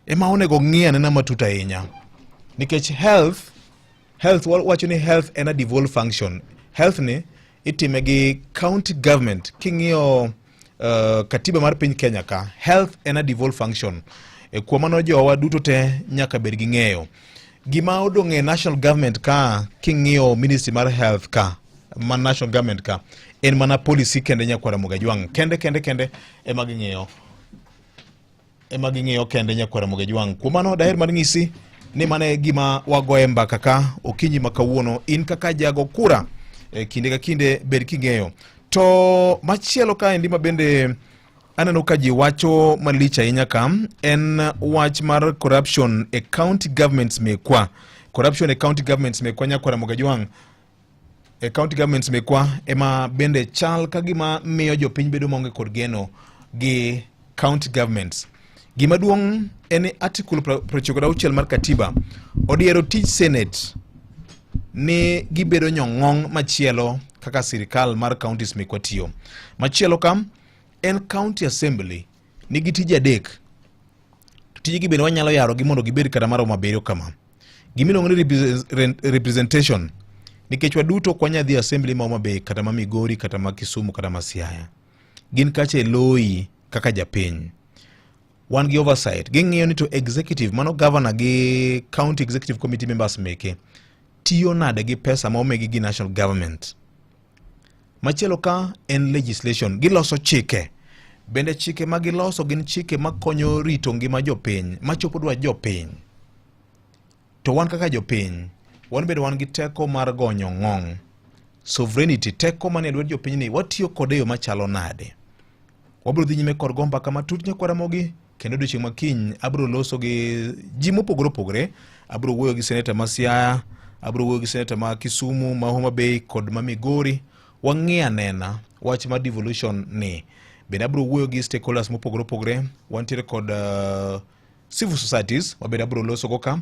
Ema onego ng'i anena matut ahinya. Nikech health, health wacho ni health en a devolved function. Health ni itime gi county government. King'iyo katiba mar piny Kenya ka, health en a devolved function. E, kuom mano jowa duto te nyaka bed gi ng'eyo. Gima odong' e national government ka, king'iyo ministry mar health ka, ma national government ka, en mana policy kende nyakwara Ramogi Ajwang'. Kende, kende, kende ema ging'iyo. Ema ging'iyo kende nyakwara Ramogi Ajwang'. Kuom mano daher mar ng'isi ni mano e gima wagoye mbaka ka okinyi ma kawuono. In kaka jago kura e kinde ka kinde bed king'eyo. To machielo kaendi ma bende aneno ka ji wacho malich ahinya ka en wach mar corruption e county governments mekwa. Corruption e county governments mekwa nyakwara Ramogi Ajwang'. E county governments mekwa ema bende chal ka gima miyo jopiny bedo maonge kod geno gi county governments. Gima duong' en ni article 96 mar katiba odiero tij senate ni gibedo nyong'ong' machielo kaka sirikal mar counties mekwa tiyo. Machielo ka en county assembly nigi tije adek. To tijegi bende wanyalo yarogi mondo gibed kata maromo abiriyo kama. Gima iluongo ni representation, nikech waduto ok wanyal dhi assembly ma Homa Bay kata ma Migori kata ma Kisumu kata ma Siaya. Gin kacha e loyi kaka japiny. Wan gi oversight. Ging'iyo ni to executive, mano governor gi county executive committee members meke, tiyo nade gi pesa ma omigi gi national government. Machielo ka en legislation, giloso chike. Bende chike ma giloso gin chike makonyo rito ngima jopiny, machopo dwach jopiny. To wan kaka jopiny, wan bende wan gi teko mar gonyo ng'ong'. Sovereignty, teko manie lwet jopiny ni, watiyo kode e yo machalo nade? Wabiro dhi nyime kod go mbaka matut nyakwa Ramogi, kendo odiochieng' ma kiny abiro loso gi ji mopogore opogore. Abiro wuoyo gi seneta ma Siaya, abiro wuoyo gi seneta ma Kisumu, ma Homa Bay kod ma Migori. Wang'i anena wach mar devolution ni. Bende abiro wuoyo gi stakeholders mopogore opogore. Wantiere kod civil societies mabende abiro loso go ka,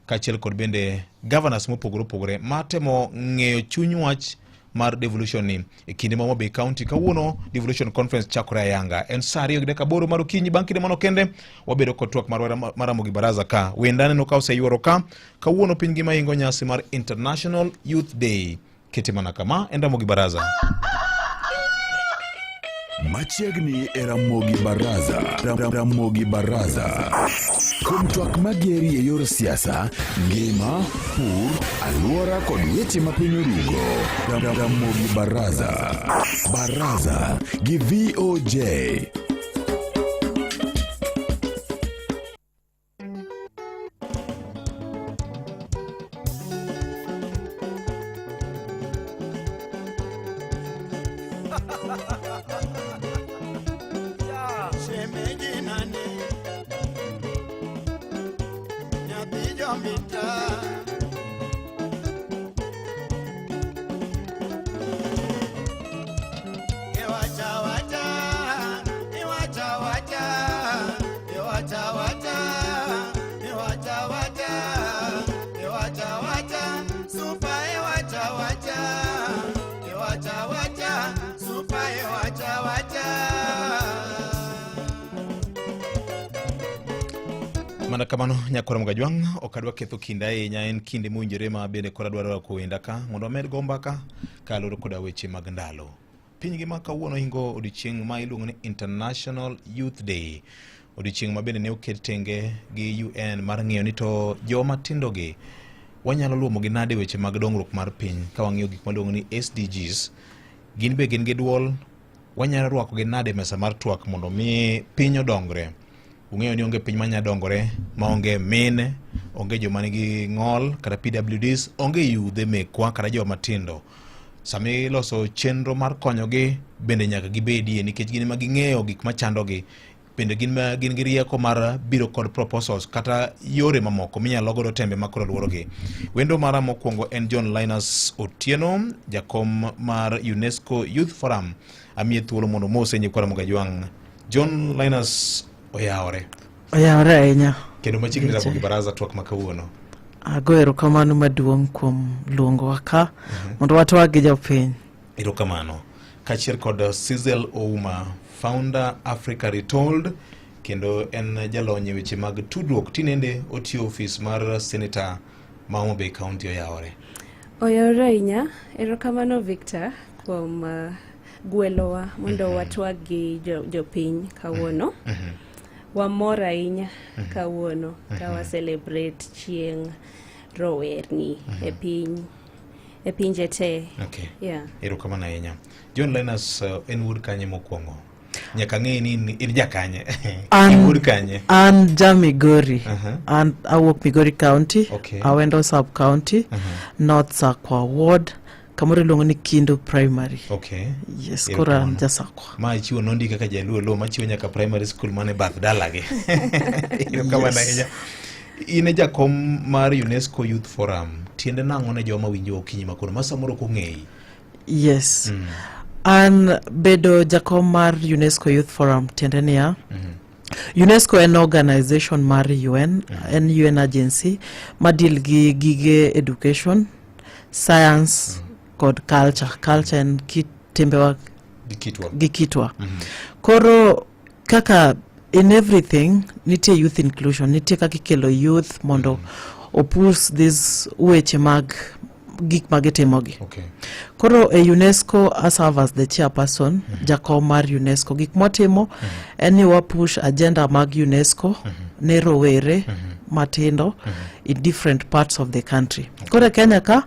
kaachiel kod bende governors mopogore opogore matemo ng'eyo chuny wach mar devolution ni e kinde ma Homa Bay County. Kawuono devolution conference chakore ayanga en saa ariyo gi dakika aboro mar okinyi. Bang' kinde mano kende wabedo kod twak mar Ramogi Baraza ka wenda aneno ka oseyuoro ka kawuono piny ngima ingo nyasi mar International Youth Day. Kete mana kama en Ramogi Baraza. Machiegni e Ramogi Baraza. Ramogi Baraza. Kuom twak mageri e yor siasa, ngima, pur, alwora kod weche ma piny orugo. Ramogi Baraza. Baraza gi VOJ. Shemeji nani? Nyathi jomita. Iwacha wacha, iwacha wacha, iwacha wacha, iwacha wacha, iwacha wacha, super iwacha wacha, iwacha wacha, super iwacha wacha. Mana kamano nyakwara Mugajwang' ok adwa ketho kinde ahinya en kinde mowinjore ma bende koro adwaro rwako wenda ka mondo wamed go mbaka kaluwore koda weche mag ndalo. Piny ngima kawuono hingo odiochieng' ma iluongo ni International Youth Day. Odiochieng' ma bende ne oket tenge gi UN mar ng'iyo ni to joma tindo gi wanyalo luomogi nade weche mag dongruok mar piny ka wang'iyo gik maluongo ni SDGs. Gin be gin gi duol, wanyalo rwakogi nade e mesa mar twak mondo mi piny odongre. Ung'eyo ni onge piny manya dongore maonge mine, onge joma nigi ng'ol kata PWDs, onge yudhe mekwa kata joma tindo. Sama iloso chenro mar konyogi bende nyaka gibedie nikech gin ema ging'eyo gik machandogi bende gin ma gin gi rieko mar biro kod proposals kata yore mamoko minyalo godo tembe ma koro luorogi. Wendo mara mokwongo en John Linus Otieno, jakom mar UNESCO Youth Forum. Amiye thuolo mondo omose nyikwa Ramogi Ajwang'. John Linus oyawore. Oyawore ahinya. Kendo machiegni Ramogi Baraza twak ma kawuono. Ago erokamano maduong' kuom luongowa ka mondo watwag gi jopiny. Erokamano. Kaachiel kod Sizel Ouma, founder Africa Retold, Kendo en jalony e weche mag tudruok. Tinende otiyo ofis mar Senator ma Homa Bay County oyawore. Oyawore ahinya. Erokamano Victor kuom gwelowa mondo watwag gi jopiny kawuono. Wamor ahinya kawuono ka wa celebrate chieng' rowerni e piny e pinje te. Okay. Yeah. Erokamano ahinya. John Linus en wuod kanye mokwongo? Nyaka ng'e ni in jakanye. In wuod kanye? An ja Migori. An awuok Migori County, Awendo Sub County, North Sakwa Ward, kamoro iluongo ni Kindu Primary. Yes, koro an ja Sakwa. Ma ichiwo nondi kaka jaluo lo machiwo nyaka primary school mane bath dalagi. Erokamano ahinya. In e jakom mar UNESCO Youth Forum. Tiende nang'o ne joma winjo okinyi ma koro ma samoro ok ong'eyi? Yes. An bedo jakom mar UNESCO Youth Forum tiende niya, UNESCO en organization mar UN, en UN agency ma deal gi gige education, science kod culture. Culture en kit timbewa Gi kitwa. gi kitwa. Koro kaka in everything nitie youth inclusion, nitie kaka ikelo youth mondo opush this weche mag gik ma gitimogi. Koro e UNESCO I serve as the chairperson, jakom mar UNESCO. Gik mwatimo en ni wa push agenda mag UNESCO ne rowere matindo in different parts of the country. Koro e Kenya ka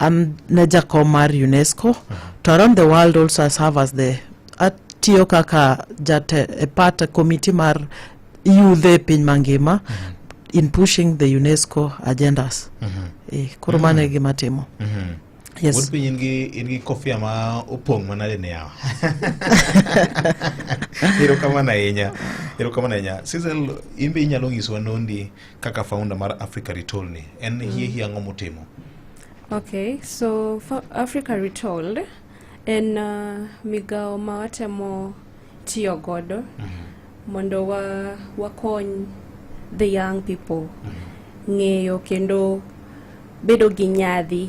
an ne jakom mar UNESCO, to around the world also I serve as the atiyo kaka jate e part committee mar youth e piny mangima in pushing the UNESCO agendas. Koro mano e gima timo. Yes. Wuod piny in gi kofia ma opong' manade ne yawa. Erokamano ahinya. Erokamano ahinya. Sizel, in be inyalo nyisowa nondi kaka founder mar Africa Retold ni. En hie hie ang'o motimo? Okay, so for Africa Retold en migawo ma watemo tiyo godo mondo wakony the young people ng'eyo kendo bedo gi nyadhi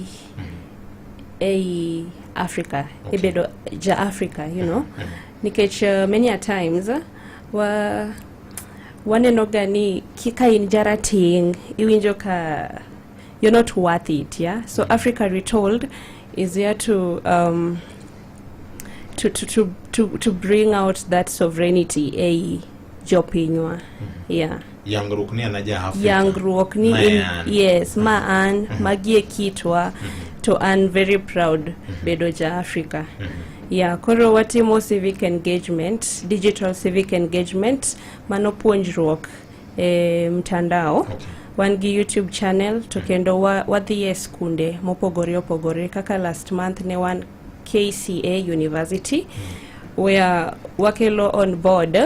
ei Africa, e bedo ja Africa, nikech many a times waneno ga ni ka in jarateng' iwinjo ka you're not worth it, yeah. So Africa Retold is here to bring out that sovereignty ei jopinywa, yeah. Yangruok ni an aja Africa. Yangruok ni Ma an. Yes, ma an magi e kitwa to an very proud bedo ja Africa, yeah. Koro watimo civic engagement, digital civic engagement, mano puonjruok e mtandao. Wan gi YouTube channel to kendo wadhi e skunde mopogore opogore, kaka last month ne wan KCA University, where wakelo on board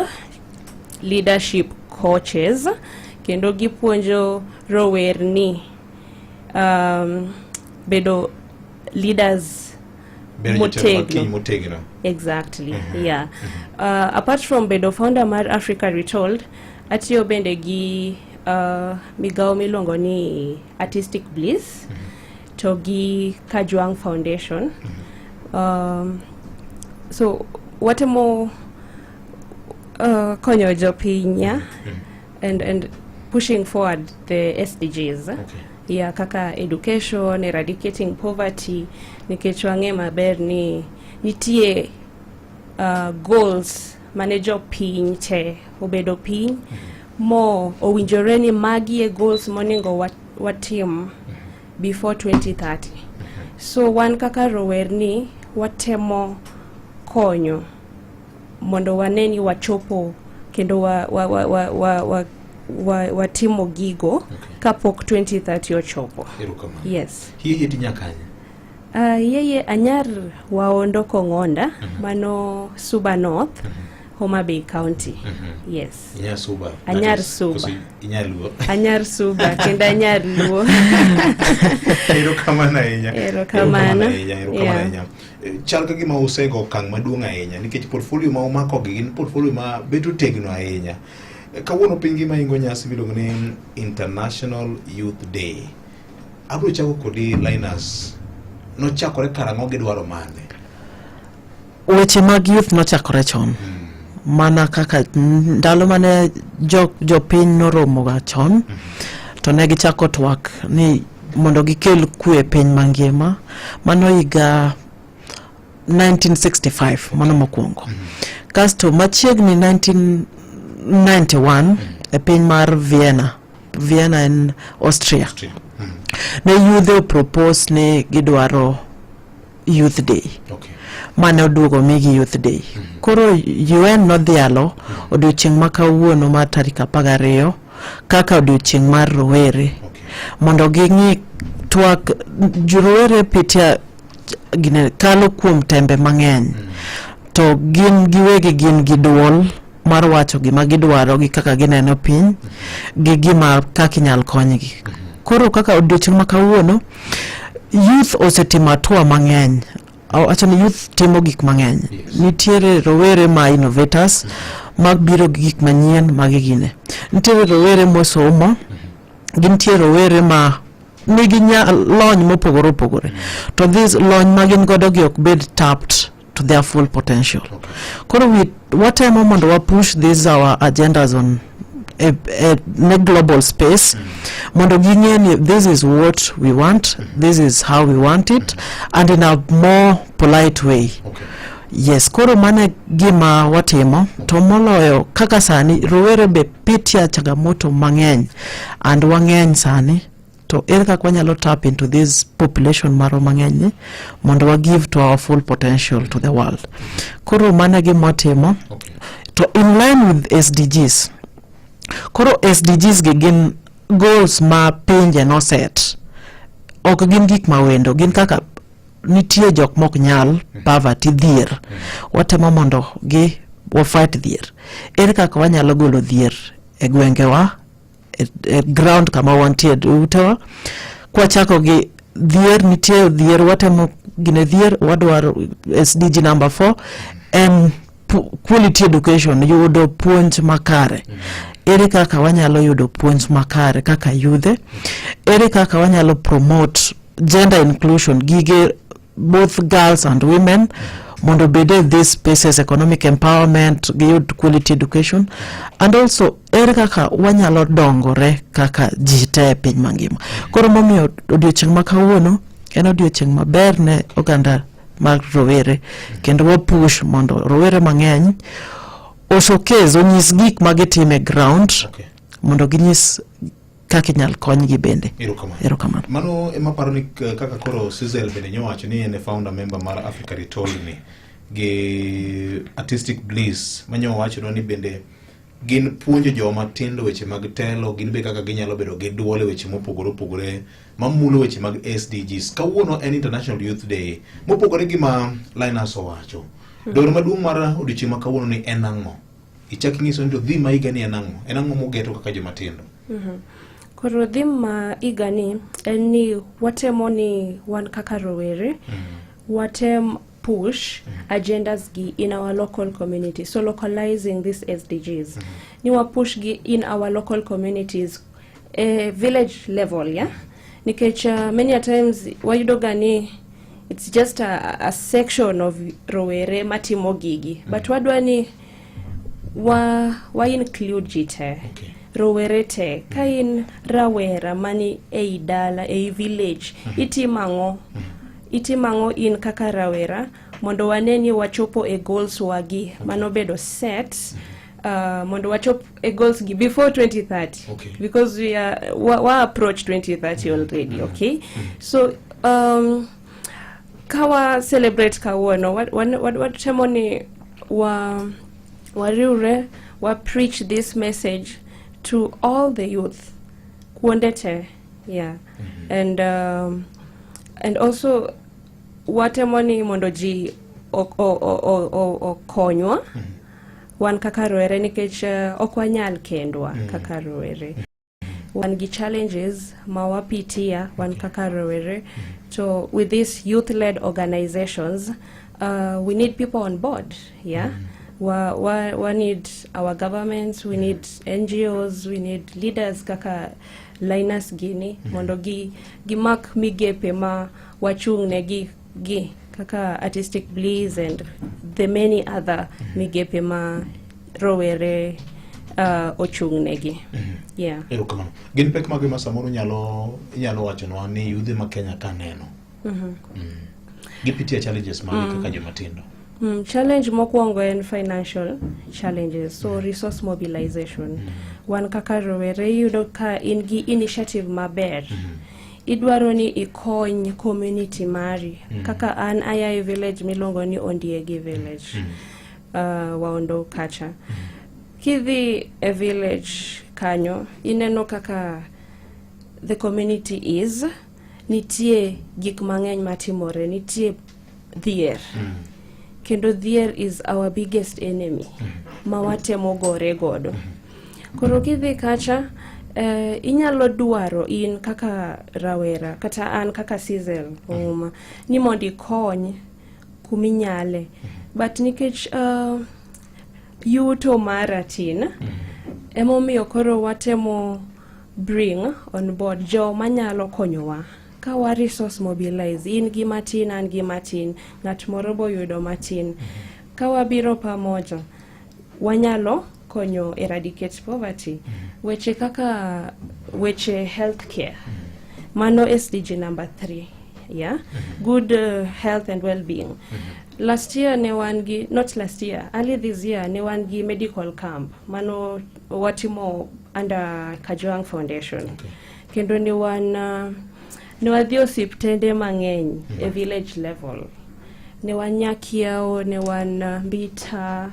leadership coaches kendo gipuonjo rowerni bedo leaders Bedo jotelo mag motegno. kiny motegno. Exactly, yeah. Apart from bedo founder mar Africa Retold, atiyo bende gi migawo miluongo ni Artistic Bliss to gi Kajwang Foundation. So watemo konyo jopiny, yeah? And pushing forward the SDGs, yeah, kaka education, eradicating poverty, nikech wang'e maber ni nitie goals mane jopiny te obedo piny mo owinjore ni magi e goals monego watim before 2030. So wan kaka rowerni watemo konyo mondo wane ni wachopo kendo watimo gigo kapok 2030 ochopo. Erokamano. Yes. Hie hie tinya kanye? Yeye anyar Waondo Kong'onda, mano Suba North, Homa Bay County. Yes. Inyar Suba. Anyar That is- Suba. koso inyar Luo? Anyar Suba kendo anyar Luo. Erokamano ahinya. Erokamano. Ahinya, erokamano ahinya. Chal ka gima usego okang' maduong' ahinya nikech portfolio ma umakogi gin portfolio ma bet otegno ahinya. Kawuono piny ngima ingo nyasi miluongo ni International Youth Day. Abiro chako kodi, Linus. Nochakore karang'o gi dwaro mane? Weche mag youth nochakore chon. Mana kaka ndalo mane jopiny noromoga chon, to ne gichako twak ni mondo gikel kwe e piny mangima. Mano higa 1965, mano mokwongo. Kasto machiegni 1991 e piny mar Vienna, Vienna en Austria, Austria. Ne yudhe propose ni gidwaro Youth Day. Mane oduogo migi Youth Day. Koro UN nodhialo odiochieng' ma kawuono mar tarik 12 kaka odiochieng' mar rowere mondo ging'i twak rowere pitia gine kalo kuom tembe mang'eny, to gin giwegi gin gi duol mar wacho gima gidwaro gi kaka gineno piny gi gima kaka inyal konygi. Koro kaka odiochieng' ma kawuono, youth osetimo hatua mang'eny. Awacho ni youth timo gik mang'eny. Nitiere rowere ma innovators ma biro gi gik manyien ma gigine. Nitiere rowere mosomo, gintie rowere ma nigi lony mopogore opogore, to this lony ma gin godo gi ok bed tapped to their full potential. Koro watemo mondo wa push these our agendas on a ne global space mondo ging'e ni this is what we want, this is how we want it, and in a more polite way. Yes, koro mano e gima watimo. To moloyo kaka sani rowere be pitia changamoto mang'eny and wang'eny sani, to ere kaka wanyalo tap into this population marwa mang'eny ni mondo wa give to our full potential to the world? Koro mano e gima watimo. To in line with SDGs. Koro SDGs gi gin goals ma pinje noset, ok gin gik mawendo. Gin kaka nitie jok mok nyal, poverty, dhier. Watemo mondo gi wa fight dhier. Ere kaka wanyalo golo dhier e gwengewa, e ground kama wantie, e utewa? Kwachako gi dhier, nitie dhier, watemo gine dhier. Wadwaro SDG number 4 en quality education, yudo puonj makare. Ere kaka wanyalo yudo puonj makare kaka yudhe? Ere kaka wanyalo promote gender inclusion, gige both girls and women mondo obed e these spaces, economic empowerment, giyud quality education, and also ere kaka wanyalo dongore kaka ji te e piny mangima? Koro momiyo odiochieng' ma kawuono en odiochieng' maber ne oganda mag rowere, kendo wapush mondo rowere mang'eny oshowcase, onyis gik ma gitimo e ground mondo ginyis kaka inyal konygi bende. Erokamano. Erokamano. Mano ema paro ni kaka koro Sizel bende nyowacho ni en e founder member mar Africa Retold ni gi Artistic Bliss manyo wachonwa ni bende gin puonjo joma tindo weche mag telo, gin be kaka ginyalo bedo gi duol e weche mopogore opogore mamulo weche mag SDGs. Kawuono en International Youth Day. Mopogore gi ma Linus owacho, dwaro maduong' mar odiochieng' ma kawuono ni en ang'o? Ichak inyiso ni to theme ma higa ni en ang'o? En ang'o mogeto kaka joma tindo? Koro theme ma higani en ni watemo ni wan kaka rowere watem push agendas gi in our local community. So localizing these SDGs, ni wa push gi in our local communities, village level, yeah, nikech many a times wayudo ga ni it's just a section of rowere matimo gigi, but wadwa ni wa include ji te, rowere te. Ka in rawera mani ei dala, ei village, itimo ang'o? Itimo ang'o in kaka rawera mondo wane ni wachopo e goals wagi manobedo set, mondo wachop e goals gi before 2030? Because we are wa approach 2030 already. Okay, so kawa celebrate kawuono, watemo ni wa wariwre wa preach this message to all the youth kuonde te, yeah. And also watemo ni mondo ji okonywa wan kaka rowere, nikech ok wanyal kendwa kaka rowere. Wan gi challenges ma wapitia wan kaka rowere, to with these youth led organizations, we need people on board, yeah. Wa need our governments, we need NGOs, we need leaders kaka Linus gini mondo gi gimak migepe ma wachung' ne gi kaka Artistic Bliss and the many other migepe ma rowere ochung' negi. Yeah. Erokamano. Gin pek mage ma samoro nyalo inyalo wachonwa ni yudhe ma Kenya ka neno? Gipitia challenges mage kaka joma tindo? Challenge mokwongo en financial challenges, so resource mobilization. Wan kaka rowere iyudo ka in gi initiative maber, idwaro ni ikony community mari. Kaka an aya e village miluongo ni Ondiegi village, Waondo kacha. Kidhi e village kanyo, ineno kaka the community is, nitie gik mang'eny matimore, nitie dhier, kendo dhier is our biggest enemy ma watemo gore godo. Koro kidhi kacha, inyalo dwaro in kaka rawera kata an kaka Sizel Ouma ni mondo ikony kuminyale, but nikech yuto mara tin, emomiyo koro watemo bring on board joma nyalo konyowa ka wa resource mobilize. In gi matin, an gi matin, ng'at moro boyudo matin, ka wabiro pamoja wanyalo konyo eradicate poverty. Weche kaka weche healthcare, mano SDG number 3, yeah, good health and well-being. Last year ne wan gi, not last year, early this year ne wan gi medical camp mano watimo under Kajwang Foundation. Kendo ne wan ne wadhi osiptende mang'eny e village level. Ne wan Nyakiewo, ne wan Mbita,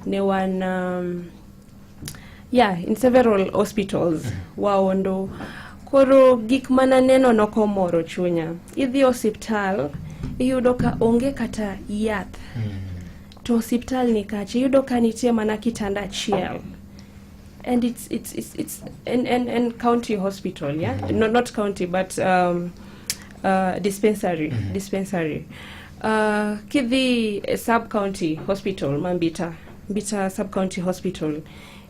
ne wan yeah, in several hospitals Waondo. Koro gik mananeno nokomoro chunya. Idhi osiptal, iyudo ka onge kata yath, to osiptal ni kacha iyudo ka nitie mana kitanda achiel, and it's an county hospital, yeah, no, not county but dispensary. Dispensary, kidhi e sub county hospital ma Mbita, Mbita sub county hospital,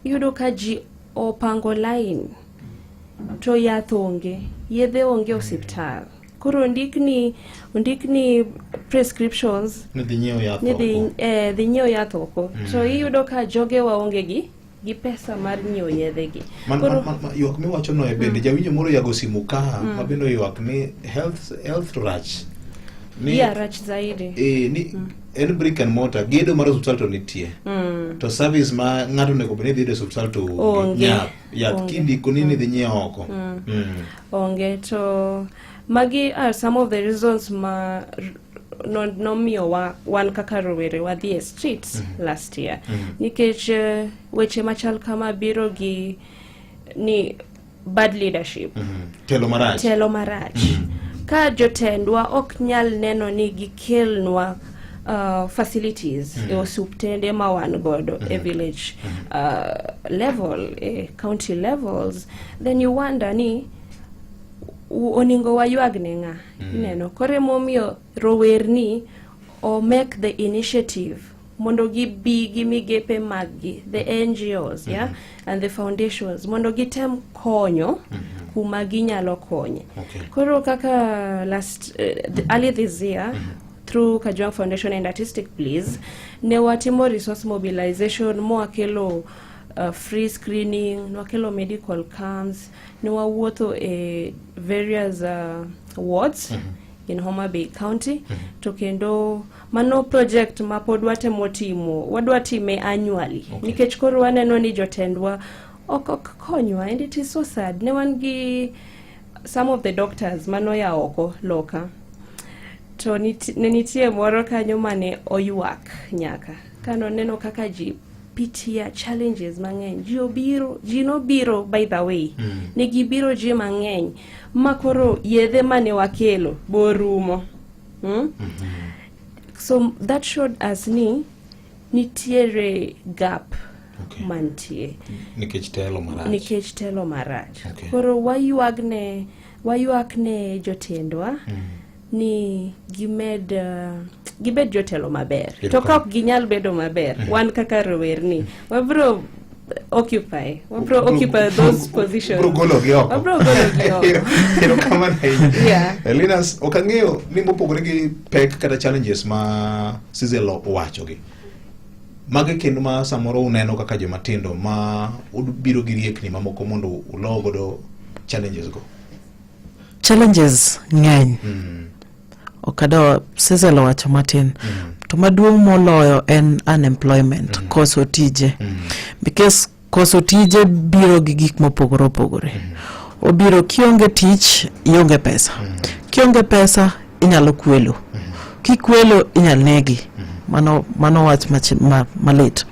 iyudo ka ji opango line to yath onge, yedhe onge osiptal. Koro ondikni prescriptions ni dhi nyiewo yath ni dhi oko. Dhi nyiewo yath oko, to iyudo ka jogewa onge gi pesa mar nyiewo yedhe gi. Man, ywak miwacho no e bende jawinjo moro yago simu ka ma bende oywak ni health to rach ni Yeah, rach zaidi. Ni en brick and mortar, gedo mar osiptal to nitie, to service ma ng'ato onego bed ni dhi yudo e osiptal to onge. Onge. Yath Onge. kindiko ni dhi nyiewo oko. Onge. To magi are some of the reasons ma nomiyo wa, wan kaka rowere wadhi e streets last year, nikech weche machal kama biro gi ni bad leadership. Telo marach. Telo marach. Ka jotendwa ok nyal neno ni gikelnwa facilities e osuptende ma wan godo e village level, e county levels, then you wonder ni onego waywag ne ng'a? Ineno koro emomiyo rowerni o make the initiative mondo gibi gi migepe maggi, the NGOs, yeah, and the foundations, mondo gitem konyo kuma ginyalo konye. Koro kaka last early this year, through Kajwang Foundation and Artistic Please, ne watimo resource mobilization mwakelo free screening, nwakelo medical camps, ne wawuotho e various wards in Homa Bay County. To kendo mano project ma pod watemo timo, wadwa time annually, nikech koro waneno ni jotendwa ok konywa, and it is so sad. Ne wan gi some of the doctors manoya oko loka, to ne nitie moro kanyo mane oywak nyaka kanoneno kaka ji pitia challenges mang'eny. Ji obiro, ji nobiro, by the way, ne gibiro ji mang'eny ma koro yedhe mane wakelo borumo, So that showed us ni nitiere gap mantie. Nikech telo marach. Nikech telo marach. Koro waywak ne jotendwa ni gimed gibed jotelo maber. To ka ok ginyal bedo maber, wan kaka rowerni wabro occupy those positions. Bro gologi oko. Wabro gologi oko. Erokamano ahinya. Linus, ok ang'eyo ni mopogore gi pek kata challenges ma Sizel owachogi. Mage kendo ma samoro uneno kaka joma tindo ma ubiro gi riekni mamoko mondo ulo godo challenges go. Challenges ng'eny. Ok adwa Cecil owacho matin. To maduong' moloyo en unemployment, koso tije. Because koso tije biro gi gik mopogore opogore. Obiro kionge tich, ionge pesa. Kionge pesa, inyalo kwelo. Kikwelo, inyal negi. Mano, mano wach malit.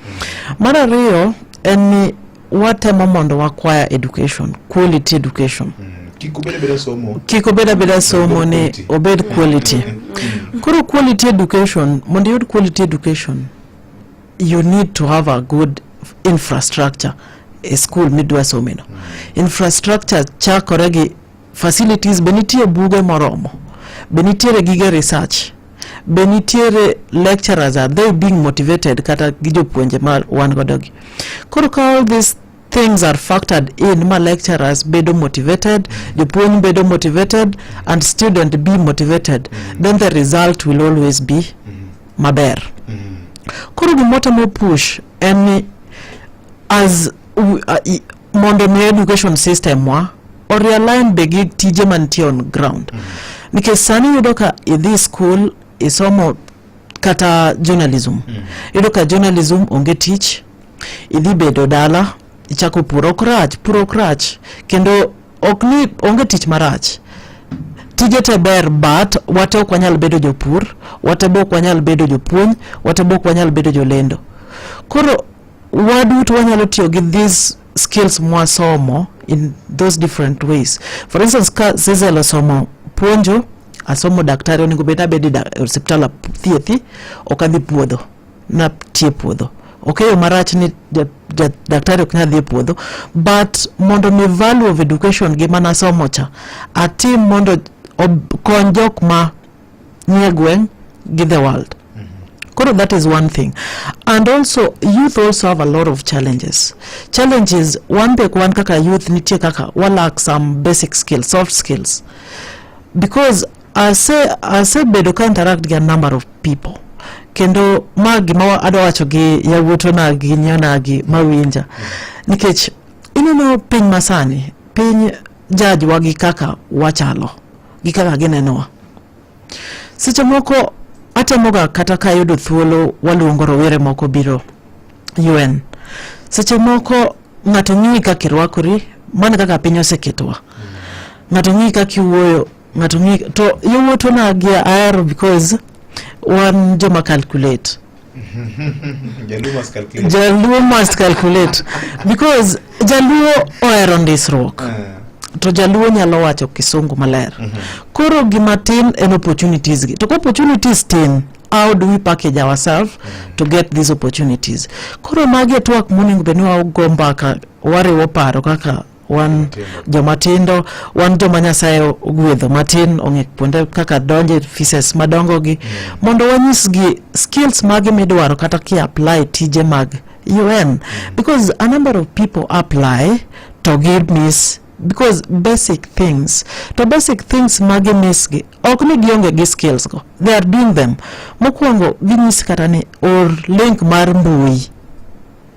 Mar ariyo en ni watemo mondo wa acquire education, quality education. Kik ubed abeda somo. Kik obed abeda somo Obed ni quality. obed quality. Koro quality education, mondo iyud quality education, you need to have a good infrastructure e school midwa someno. Infrastructure chakore gi facilities, be nitie buge moromo, be nitiere gige research, be nitiere lecturers, are they being motivated, kata gi jopuonje ma wan godo gi. Koro ka all these things are factored in ma lecturers bedo motivated, jopuonj bedo motivated and student be motivated, then the result will always be maber. Koro gimotemo push en ni as mondo mi education system wa o-realign be gi tije mantie on ground, nikech sani iyudo ka idhi school, isomo kata journalism, iyudo ka journalism onge tich. Idhi bedo dala, ichako pur. Ok rach, pur ok rach, kendo ok ni onge tich marach, tije te ber, but wate ok wanyal bedo jopur, wate be ok wanyal bedo jopuonj, wate be ok wanyal bedo jolendo. Koro waduto wanyalo tiyo gi these skills mwasomo in those different ways. For instance, ka Cecil osomo puonjo, asomo daktari, onego bed abedi e osiptal athiedhi, ok adhi puodho natie puodho. Ok e yo marach ni daktari ok nyal dhi e puodho, but mondo mi value of education gi manasomo cha atim mondo kony jok ma nie gweng' gi the world. Koro that is one thing. And also youth also have a lot of challenges. Wan be wan kaka youth, nitie kaka wa lack some basic skills, soft skills, because asebedo ka interact gi a number of people, kendo ma gima adwa wacho gi yawuotona gi nyionagi mawinja, nikech ineno piny masani, piny judge wa gi kaka wachalo gi kaka ginenowa. Seche moko atemoga, kata ka ayudo thuolo, waluongo rowere moko biro UN. Seche moko ng'ato ng'iyi kaka irwakori, mana kaka piny oseketowa, ng'ato ng'iyi kaka iwuoyo, ng'ato ng'iyi. To yawuotona gi ahero because wan joma calculate. Jaluo must calculate. Jaluo must calculate because jaluo ohero ndisruok. To jaluo nyalo wacho kisungu maler. Koro gima tin en opportunities gi. To ka opportunities tin, how do we package ourselves to get these opportunities? Koro magi e twak monego bed ni wago mbaka, wariwo paro kaka wan joma tindo, wan joma Nyasaye ogwedho matin, ong'e kuonde kaka donje offices madongo gi, mondo wanyisgi skills mage midwaro kata ki apply tije mag UN, because a number of people apply to gi miss because basic things. To basic things magi miss gi ok ni gionge gi skills go, they are doing them. Mokwongo ginyisi kata ni or link mar mbui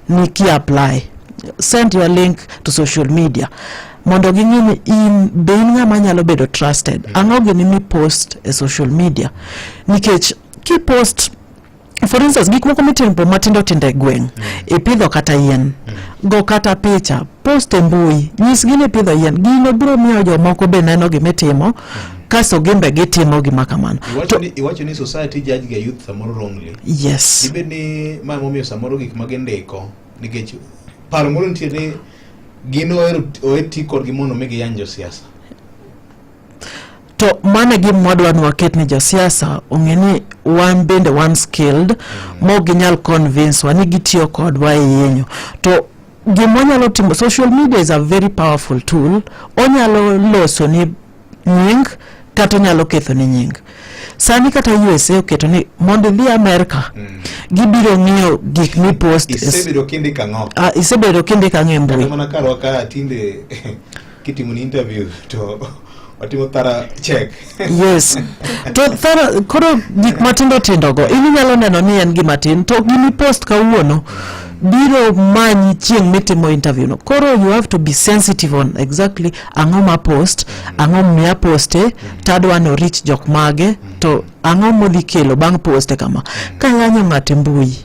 ni ki apply, send your link to social media mondo ging'e ni in be in ng'ama nyalo bedo trusted. Ang'o gini mi post e social media? Nikech kipost, for instance, gik moko mitimo matindo tindo e gweng', ipidho kata yien, go kata picha, post e mbui, nyisgi ni ipidho yien. Gino biro miyo jomoko be neno gimitimo, kasto gin be gitimo gima kamano. Iwacho ni society judge ga youth samoro wrongly. Yes. Dibed ni ma emomiyo samoro gik ma gindiko, nikech paro moro nitie ni gin ohero oher ti kodgi mondo mi giyany josiasa. To mano e gima wadwa ni waket ni josiasa ong'e ni wan bende wan skilled, mok ginyal convince wa ni gitiyo kodwa e yienyo. To gima wanyalo timo, social media is a very powerful tool. Onyalo loso ni nying kata onyalo ketho ni nying. Sani kata USA oketo ni mondo idhi Amerka, gibiro ng'iyo gik mipost. Isebedo kindiko ang'o? Ah, isebedo kindiko ang'o e Kata mbui? mana karwa ka tinde kitimo ni interview to Watimo thorough check. Yes, to thara koro gik matindo tindo go in inyalo neno ni en gima tin, to gimi post kawuono biro manyi chieng' mitimo interview no. Koro you have to be sensitive on exactly ang'o ma post, ang'o miya poste, tadwa ni reach jok mage, to ang'o modhi kelo bang' poste kama. Kayanyo ng'ato e mbui,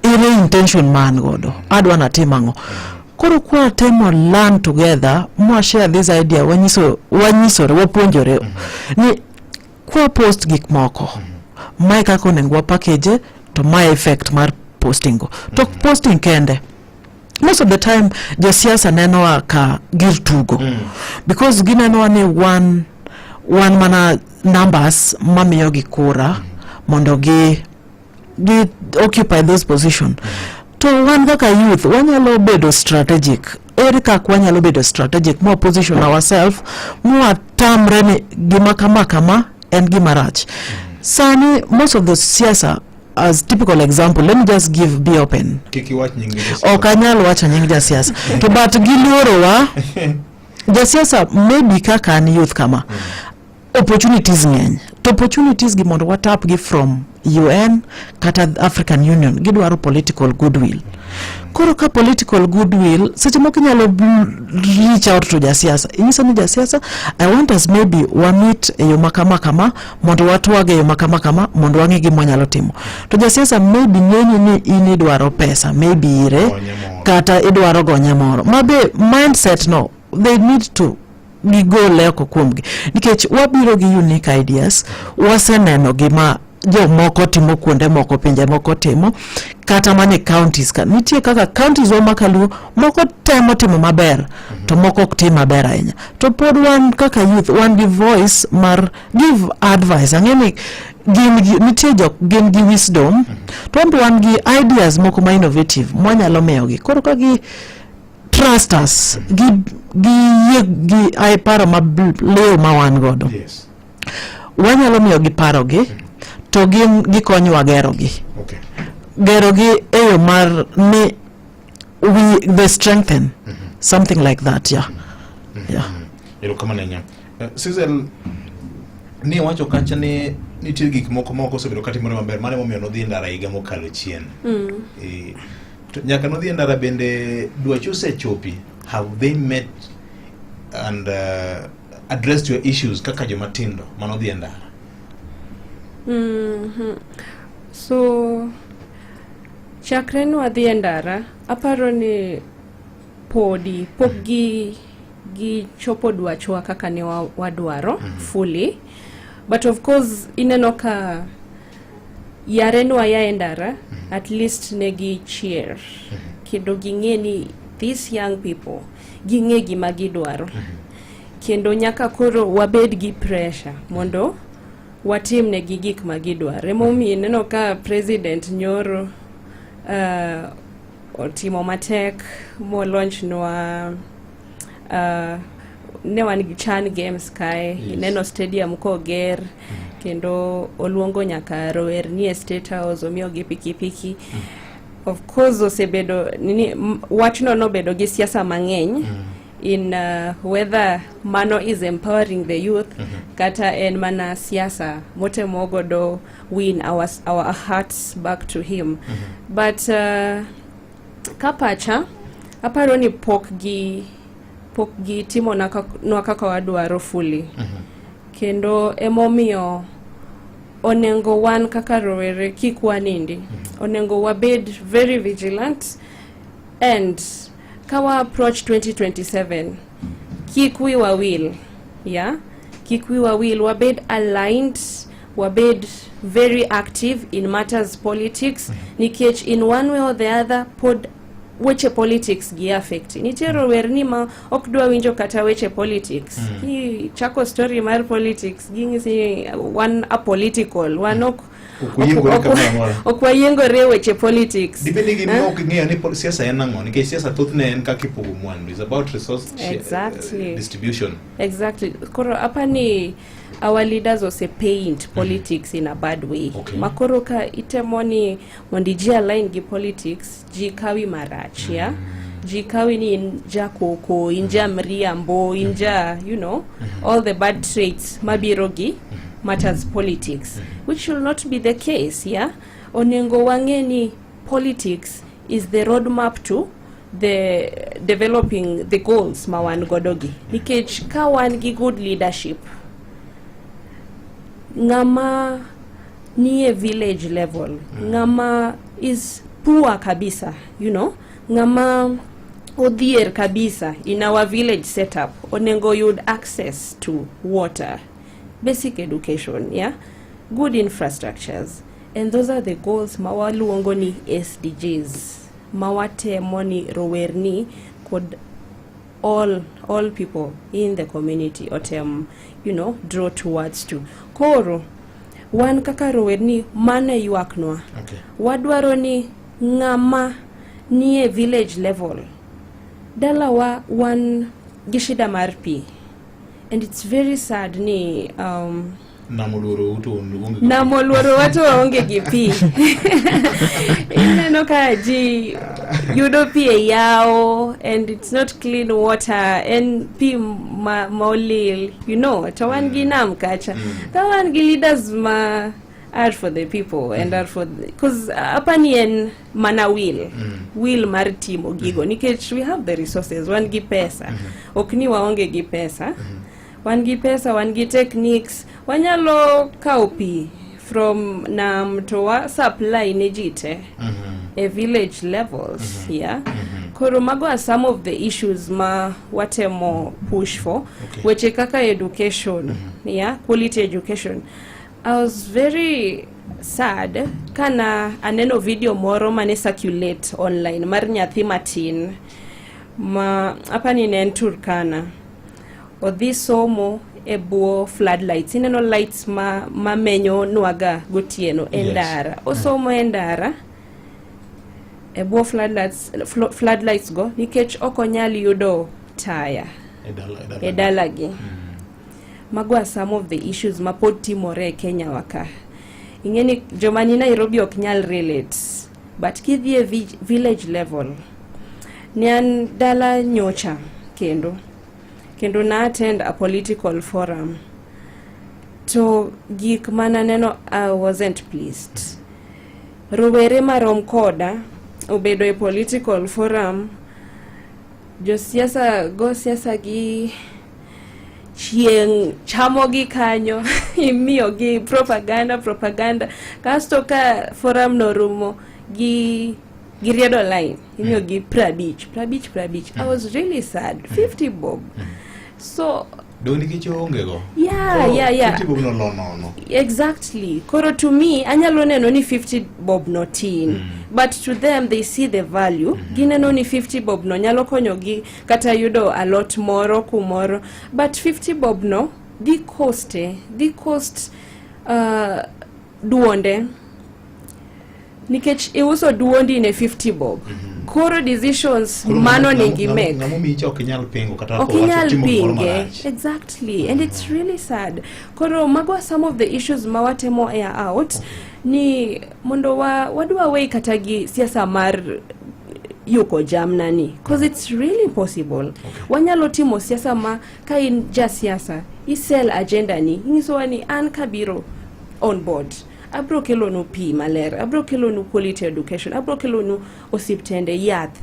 ere intention ma an godo, adwa natim ang'o? Koro kwatemo learn together, mwa share this idea, wanyiso, wanyisore, wapuonjore ni kwa post gik moko, mae kaka onego wa package, to mae effect mar posting go. To ok posting kende, most of the time josiasa nenowa ka gir tugo, because ginenowa ni wan mana numbers mamiyogi kura mondo gi occupy those position. To wan kaka youth wanyalo bedo strategic. Ere kaka wanyalo bedo strategic mwa position ourselves, mwatamre ni gima kama kama en gima rach? Sani most of the siasa, as typical example, let me just give, be open. Kik iwach nying josiasa. Ok anyal wacho nying jasiasa, to but giluorowa. Jasiasa maybe kaka an youth kama, opportunities ng'eny, to opportunities gi mondo watap gi from UN kata African Union, gidwaro political goodwill. Koro ka political goodwill, seche moko inyalo reach out to jasiasa, inyiso ni, "Jasiasa, I want us maybe wameet e yo makama kama mondo watwag e yo makama kama mondo wang'e gima wanyalo timo." To jasiasa maybe neni ni in idwaro pesa, maybe ire Gonye moro. Kata idwaro gonye moro mabe. Mindset no they need to gigole oko kuomgi, nikech wabiro gi unique ideas. Waseneno gima jomoko timo kuonde moko, pinje moko timo, kata mana e counties ka nitie kaka counties wa makaluo moko temo timo maber, to moko ok tim maber ahinya. To pod wan kaka youth wan gi voice mar give advice. Ang'e ni gin gi, nitie jok gin gi wisdom, to wan be wan gi ideas moko ma innovative mwanyalo miyogi. Koro ka gi trust us, gi yie gi ai paro maliw ma wan godo, wanyalo miyogi parogi, to gin gikonyowa gerogi, gerogi e yo mar ni we they strengthen something like that, yeah. Erokamano ahinya. Sizel, ni wacho kacha ni nitie gik moko moko osebedo katimore maber, mano emomiyo nodhi e ndara higa mokalo chien. To nyaka nodhi e ndara bende dwachi osechopi? Have they met and addressed your issues kaka joma tindo manodhi e ndara? So chakre nwadhi e ndara, aparo ni podi pok gi gichopo dwachwa kaka ne wadwaro fully, but of course ineno ka yare nwaya e ndara, at least ne gichier kendo ging'e ni these young people ging'e gima gidwaro, kendo nyaka koro wabed gi pressure mondo watim negi gik ma gidwaro. Emomiyo ineno ka president nyoro otimo matek molaunch nwa, ne wan gi Chan Games kae. Ineno stadium koger, kendo oluongo nyaka rowerni e State House, omiyogi pikipiki. Of course osebedo nini, wachno nobedo gi siasa mang'eny in whether mano is empowering the youth kata en mana siasa motemo godo win our hearts back to him. But ka pacha, aparo ni pok gi timo nwa kaka wadwaro fully, kendo emomiyo onego wan kaka rowere kik wanindi. Onego wabed very vigilant, and ka wa approach 2027, kik wiwa wil, yeah, kik wiwa wil, wabed aligned, wabed very active in matters politics, nikech in one way or the other pod weche politics gi affect. Nitie rowerni ma ok dwa winjo kata weche politics. Ki chako story mar politics, ging'isi ni wan apolitical, wan ok Ok wayiengore kamoro amora. Ok wayiengore e weche politics. Dibed ni gima Eh? ok ing'eyo ni siasa en ang'o, nikech siasa thothne en kaka ipogo mwandu, is about resource distribution. Exactly. Koro apani our leaders ose paint politics in a bad way, makoro ka itemo ni mondo iji align gi politics, ji kawi marach. Yeah. Ji kawi ni in jakoko, in ja mriambo, in ja, you know, all the bad traits mabiro gi matters politics, which should not be the case. Yeah, onego wang'e ni politics is the roadmap to the developing the goals ma wan godo gi, nikech ka wan gi good leadership, ng'ama nie village level, ng'ama is poor kabisa, ng'ama odhier kabisa in our village setup onego yud access to water, basic education, yeah, good infrastructures, and those are the goals ma waluongo ni SDGs, ma watemo ni rowerni kod all people in the community otem draw towards to. Koro wan kaka rowerni, mano e ywaknwa. Wadwaro ni ng'ama nie village level, dalawa wan gi shida mar pi, and it's very sad ni Nam oluoro to onge gi. Nam oluoro to waonge gi pi. Ineno ka ji yudo pi e yawo, and it's not clean water, en pi ma olil, to wan gi nam kacha. Ka wan gi leaders ma are for the people and are for, because apani en mana will mar timo gigo, nikech we have the resources, wan gi pesa. Ok ni waonge gi pesa, wan gi pesa, wan gi techniques, wanyalo kawo pi from nam to wa supply ne ji te e village levels. Yeah, koro mago are some of the issues ma watemo push for. Weche kaka education, yeah, quality education. I was very sad kana aneno video moro mane circulate online mar nyathi matin ma apani ne en Turkana, odhi somo e bwo floodlights. Ineno lights ma mamenyo nwaga gotieno e ndara, osomo e ndara e bwo floodlights, floodlights go, nikech ok onyal yudo taya E dala, e dala. E dalagi. Mago are some of the issues ma pod timore e Kenya wa ka. Ing'e ni joma ni Nairobi ok nyal relate, but kidhi e village level, ne an dala nyocha kendo na attend a political forum, to gik mananeno, I wasn't pleased. Rowere marom koda obedo e political forum, josiasa go siasa gi chieng' chamogi kanyo, imiyogi propaganda, propaganda, kasto ka forum no rumo, gi giriedo line, imiyogi 50, 50, 50. I was really sad. 50 bob. So Dong nikech onge go. Yeah. 50 bob no lo nono. Exactly. Koro to me, anyalo neno ni 50 bob no tin, but to them, they see the value. Gineno ni 50 bob no nyalo konyogi kata yudo alot moro kumoro, but 50 bob no dhi cost duonde, nikech iuso duondi ne 50 bob. Koro decisions Koro mano nigi make ng'ama omiyi cha ok inyal pingo kata ok kowacho inyal timo gimoro pinge. marach. Exactly, and it's really sad. Koro mago are some of the issues ma watemo air out ni mondo wa wadwa wei kata gi siasa mar yuko jamna ni, because it's really possible. Wanyalo timo siasa ma ka in jasiasa isell agenda ni, inyisowa ni an kabiro on board, abro kelonu pi maler, abro kelonu quality education, abro kelonu osiptende, yath,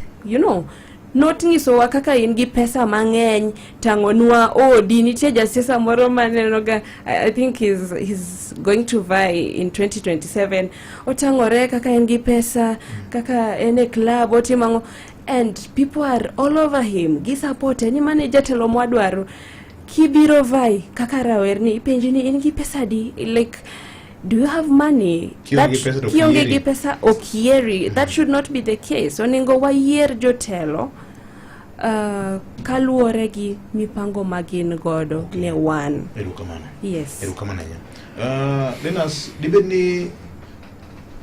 not nyisowa kaka in gi pesa mang'eny, tang'onwa odi. Nitie jasiasa moro manenoga, I think he's going to vie in 2027, otang'ore kaka en gi pesa, kaka en e club, otimo ang'o, and people are all over him, gisupporte ni mane jatelo mwadwaro. Kibiro vie kaka rawerni, ipenji ni in gi pesa di, like, do you have money? Kionge gi pesa to ok Kionge yieri. gi pesa ok yieri. That should not be the case. Onego wayier jotelo kaluwore gi mipango ma gin godo ne wan. Erokamano. Yes. Erokamano ahinya. Linus, dibed ni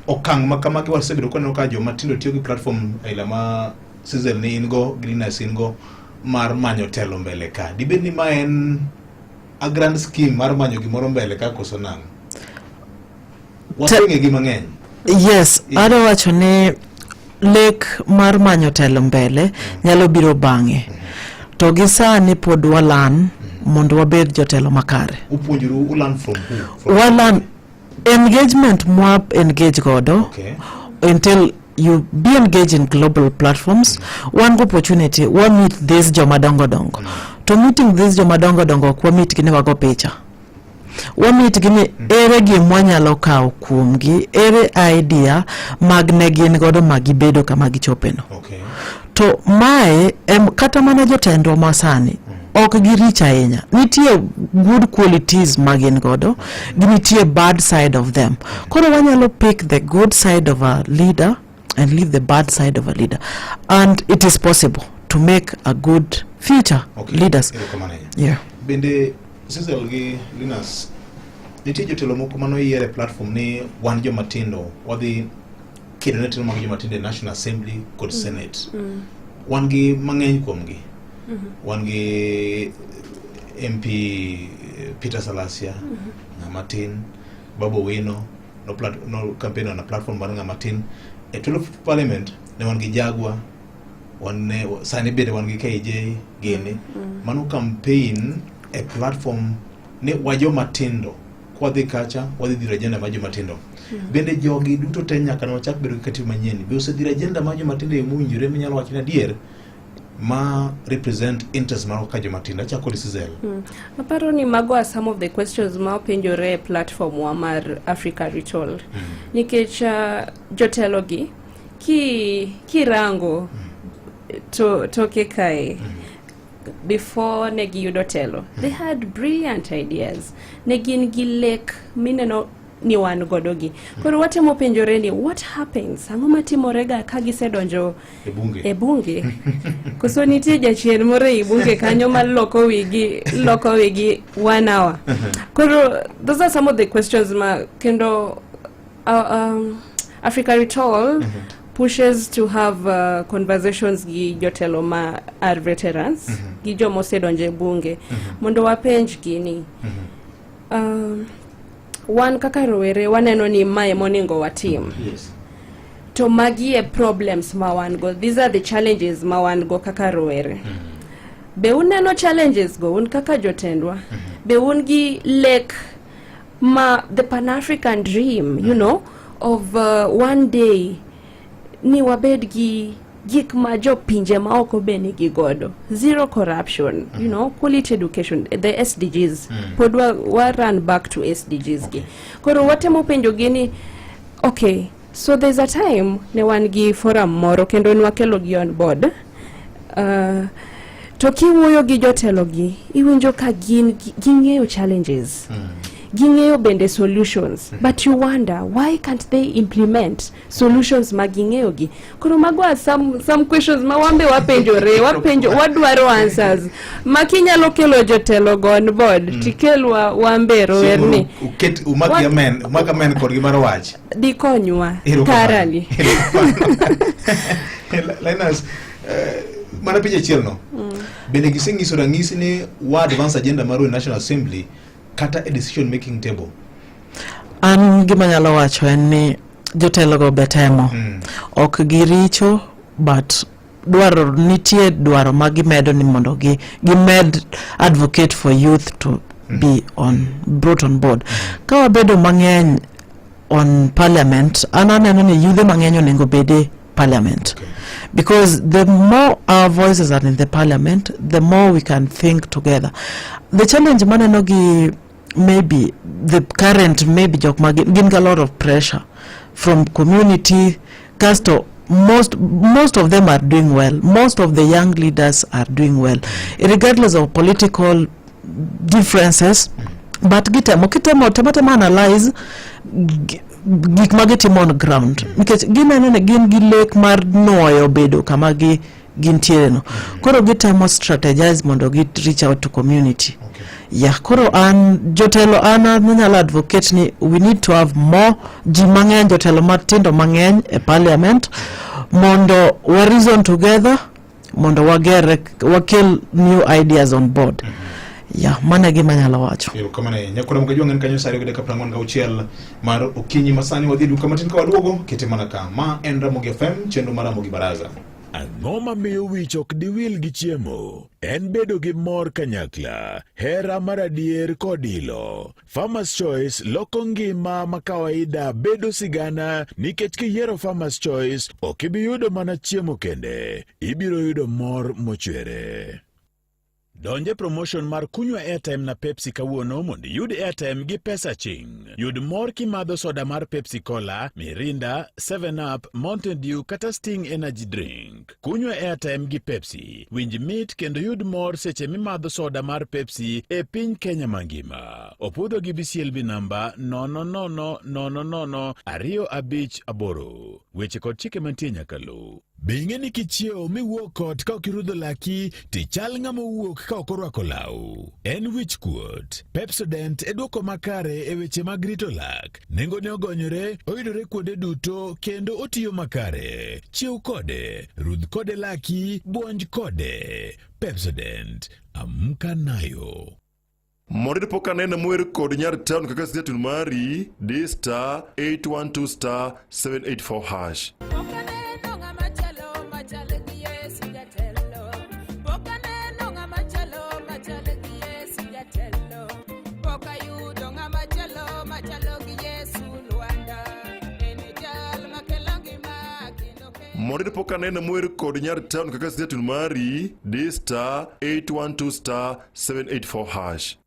okang' ma kamagi wasebedo kwaneno ka joma tindo tiyo gi platform aila ma Sizel ni in go gi Linus in go mar manyo telo mbele ka. Dibed ni ma en a grand scheme mar manyo gimoro mbele ka koso nang'o? Waseng'e gi mang'eny. Yes. Adwa wacho ni Lek mar manyo telo mbele nyalo biro bang'e. To gi sani pod walan mondo wabed jotelo makare. Upuonjoru, ulearn from who? From Walan engagement mwa engage godo until you be engaged in global platforms, wan go opportunity wa meet these joma dongo dongo. To meeting these joma dongo dongo, ok wa meet gi ni wago picha, wa meet gi ni ere gima wanyalo kawo kuomgi, ere idea mag ne gin godo ma gibedo kama gichopeno. To mae kata mana jotendwa masani ok girich ahinya. Nitie good qualities ma gin godo gi nitie bad side of them. Koro wanyalo pick the good side of a leader and leave the bad side of a leader, and it is possible to make a good future leaders. Erokamano ahinya. Yeah. Bende Cecil gi Linus, nitie jotelo moko manoyier e platform ni wan joma tindo wadhi kedo ne telo mag joma tindo e National Assembly kod Senate. Wan gi mang'eny kuomgi. Wan gi MP Peter Salasia, ng'ama tin, Babu Owino no campaign on a platform mar ng'ama tin. E 12 parliament ne wan gi Jagwa, wan ne sani bende wan gi KJ gini. Mano campaign e platform ni wa joma tindo kwadhi kacha wadhi dhiro agenda mar joma tindo. Bende jogi duto te nyaka ne wachak bedo gi katiba manyien be osedhiro agenda mar joma tindo e yo mowinjore minyalo wacho ni adier ma represent interest marwa ka joma tindo? Achako kod Sizel. Aparo ni mago are some of the questions ma openjore e platform wa mar Africa Retold. Nikech jotelo gi ki kirango to toke kae before ne giyudo telo, they had brilliant ideas, ne gin gi lek mineno ni wan godo gi. Koro watemo penjore ni what happens, ang'o matimorega ka gisedonjo e bunge? E bunge. Koso nitie jachien moro ei bunge kanyo ma loko wigi one hour? Koro those are some of the questions ma kendo Africa Retold pushes to have conversations gi jotelo ma are veterans gi joma osedonjo e bunge mondo wapenj gi ni wan kaka rowere waneno ni mae monego watim to magi e problems ma wan go, these are the challenges ma wan go kaka rowere. Be uneno challenges go un kaka jotendwa? Be un gi lek ma the Pan African dream of one day ni wabed gi gik ma jopinje maoko be nigi godo, zero corruption, quality education, the SDGs? Pod wa run back to SDGs gi. Koro watemo penjo gi ni okay, so there's a time ne wan gi forum moro kendo nwakelo gi on board, to kiwuoyo gi jotelo gi iwinjo ka gin ging'eyo challenges, ging'eyo bende solutions, but you wonder why can't they implement solutions ma ging'eyo gi. Koro mago are some questions ma wambe wapenjore, wapenjo, wadwaro answers ma kinyalo kelo jotelo go on board tikelwa wambe rowerni. Uket umak gi amen, umak amen kodgi mar wach. Dikonywa Erokamano. thoroughly. Erokamano. Linus, mana picha achiel no. Bende gisenyiso ranyisi ni wa advance agenda maru e National Assembly kata e decision making table? An gima nyalo wacho en ni jotelogo be temo. Ok giricho, but dwaro nitie, dwaro ma gimedo ni mondo gi gimed advocate for youth to be on brought on board. Ka wabedo mang'eny on parliament, an aneno ni yudhe mang'eny onego bede parliament, because the more our voices are in the parliament, the more we can think together. The challenge maneno gi maybe the current, maybe jok ma gin ga lot of pressure from community. Kasto most of them are doing well, most of the young leaders are doing well regardless of political differences, but gitemo kitemo temo temo analyze gik ma gitimo on ground nikech gineno ni gin gi lek mar nuoyo bedo kama gi gintiere no. Koro gitemo strategize mondo gi reach out to community. Yeah, koro an jotelo an anyalo advocate ni we need to have more ji mang'eny, jotelo matindo mang'eny e parliament mondo wa reason together, mondo wager wakel new ideas on board. Ya, mano e gima anyalo wacho. Erokamano ahinya. Nyakwar Ramogi Ajwang' en kanyo sa 2:46 mar okinyi masani wadhi e duka matin ka waduogo kete mana ka. Ma en Ramogi FM, chenro mar Ramogi Baraza. Ang'o mamiyo wich ok diwil gi chiemo? En bedo gi mor kanyakla, hera mar adier kod ilo. Farmers Choice loko ngima ma kawaida bedo sigana nikech kiyiero Farmers Choice ok ibi yudo mana chiemo kende, ibiro yudo mor mochwere. Donj e promotion mar kunywa airtime na Pepsi kawuono mondo iyud airtime gi pesa ching. Yud mor kimadho soda mar Pepsi Cola, Mirinda, 7up, Mountain Dew kata Sting Energy Drink. Kunywa airtime gi Pepsi. Winj mit kendo yud mor seche mimadho soda mar Pepsi e piny Kenya mangima. Opudho gi BCLB namba 00000 258. Weche kod chike mantie nyaka luw. Be ing'e ni kichiewo miwuok ot ka ok irudho laki tichal ng'ama owuok ka ok orwako law? En wich kuot. Pepsodent e duoko makare e weche mag rito lak. Nengone ogonyore, oyudore kuonde duto kendo otiyo makare. Chiew kode, rudh kode laki, buonj kode. Pepsodent, amka nayo. Mondo pok aneno mwer kod nyar town kaka siatun mari di star 812 star 784 hash. Pok aneno ng'ama chalo machal gi Yesu jatelo. Pok aneno ng'ama chalo machal gi Yesu jatelo. Pok ayudo ng'ama chalo machalo gi Yesu Lwanda. En e jal makelo ngima kendo kelo. Mondo pok aneno mwer kod nyar town kaka siatun mari di star 812 star 784 hash.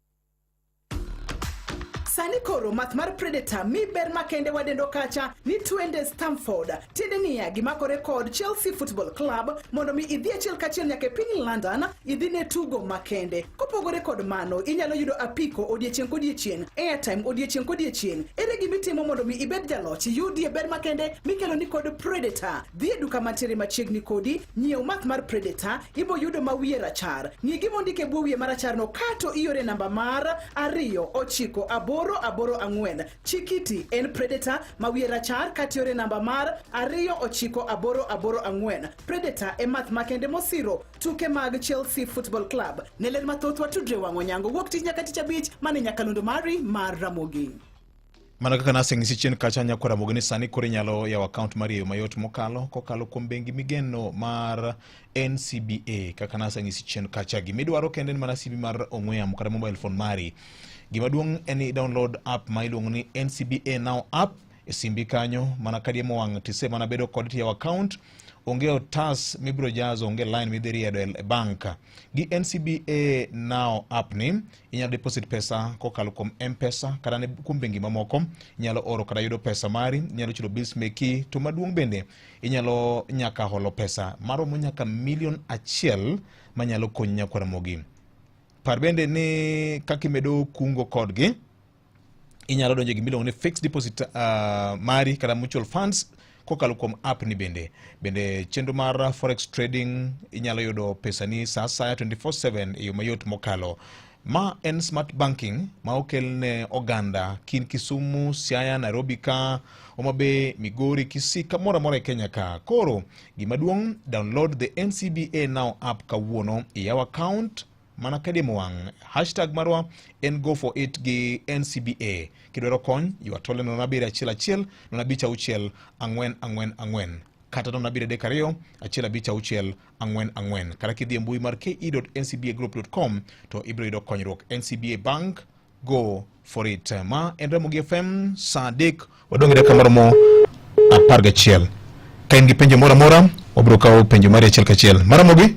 Sani koro math mar Predator mi ber makende wadendo kacha ni twende Stamford. Tiende niya gimakore kod Chelsea Football Club mondo mi idhi achiel kachiel nyaka e piny London idhi ne tugo makende. Kopogore kod mano, inyalo yudo apiko odiechieng' kodiechieng', airtime odiechieng' kodiechieng'. Ere gimitimo mondo mi ibed jaloch iyudie ber makende mikelo ni kod Predator. Dhi e duka mantiere machiegni kodi, nyiew math mar Predator, ibo yudo ma wiye rachar. Ng'i gima ondik e bwo wiye maracharno kato iore namba mar 29884. Chikiti en Predator ma wiye rachar katiore namba mar 29884. Predator e math makende mosiro tuke mag Chelsea Football Club. Ne ler mathoth watudre wang' onyango wuok tich nyaka tich abich mane nyakalondo mari mar Ramogi. Mana kaka naseng'isi chien kacha nyakwar Ramogi ni sani koro inyalo yawo akaont mari e yo mayot mokalo kokalo kuom bengi migeno mar NCBA kaka naseng'isi chien kacha gimidwaro kende en mana simbi mar ong'we yamo kata mobile phone mari. Gima duong' en ni download app ma iluongo ni NCBA Now app e simbi kanyo mana kadiemo wang' tise mana bedo kod tiyawo account onge otas mibiro jazo onge line midhi riedo e bank gi NCBA Now app ni inyalo deposit pesa kokalo kuom M-Pesa kata ne kuom bengi mamoko inyalo oro kata yudo pesa mari inyalo chulo bills meki to maduong' bende inyalo nyaka holo pesa maromo nyaka milion 1 manyalo konyi nyakwar Ramogi. Par bende ni kaka imedo kungo kodgi inyalo donjo e gima iluongo ni fixed deposit mari kata mutual funds kokalo kuom app ni bende bende chenro mar forex trading inyalo yudo pesani sa asaya 24/7 e yo mayot mokalo ma en smart banking ma okel ne oganda kin Kisumu, Siaya, Nairobi ka Homa Bay, Migori, Kisii kamoro amora e Kenya ka. Koro gima duong' download the NCBA Now app kawuono iyaw account mana kadiemo wang' hashtag marwa en go for it gi NCBA. Kidwaro kony ywa tole 0711 056 444 kata 0732 156 44 kata kidhi e mbui mar ke.ncbagroup.com to ibiro yudo konyruok. NCBA Bank, go for it. Ma en Ramogi FM saa 3 wadong' gi dakika maromo 11. Ka in gi penjo moro amora wabiro kawo penjo mari achiel kachiel. Maramogi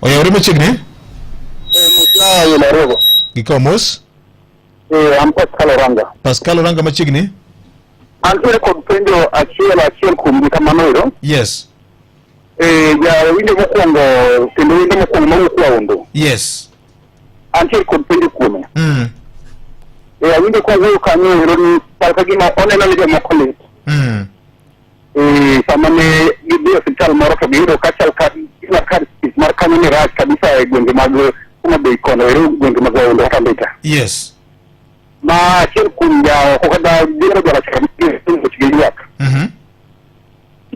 oyawore machiegni gikawo mos. An Pascal Oranga. Pascal Oranga machiegni. Antiere kod penjo achiel achiel kuom gi kamano ero. Yes. Jawinjo mokwongo kendo winjo mokwongo mawuok Waondo. Yes. Antiere kod penjo kuome. Awinjo ka wuoyo kanyo ero ni chal ka gima oneno ni jomoko lit. Sama ne gidhi e osiptal moro to giyudo ka chal ka gima kar thieth mar kanyo ne rach kabisa e gwenge mag Homa Bay kono ero gwenge mag Waondo kata Mbita. Yes. Ma achiel kuom jaoko kata jero jarachar gi ywak.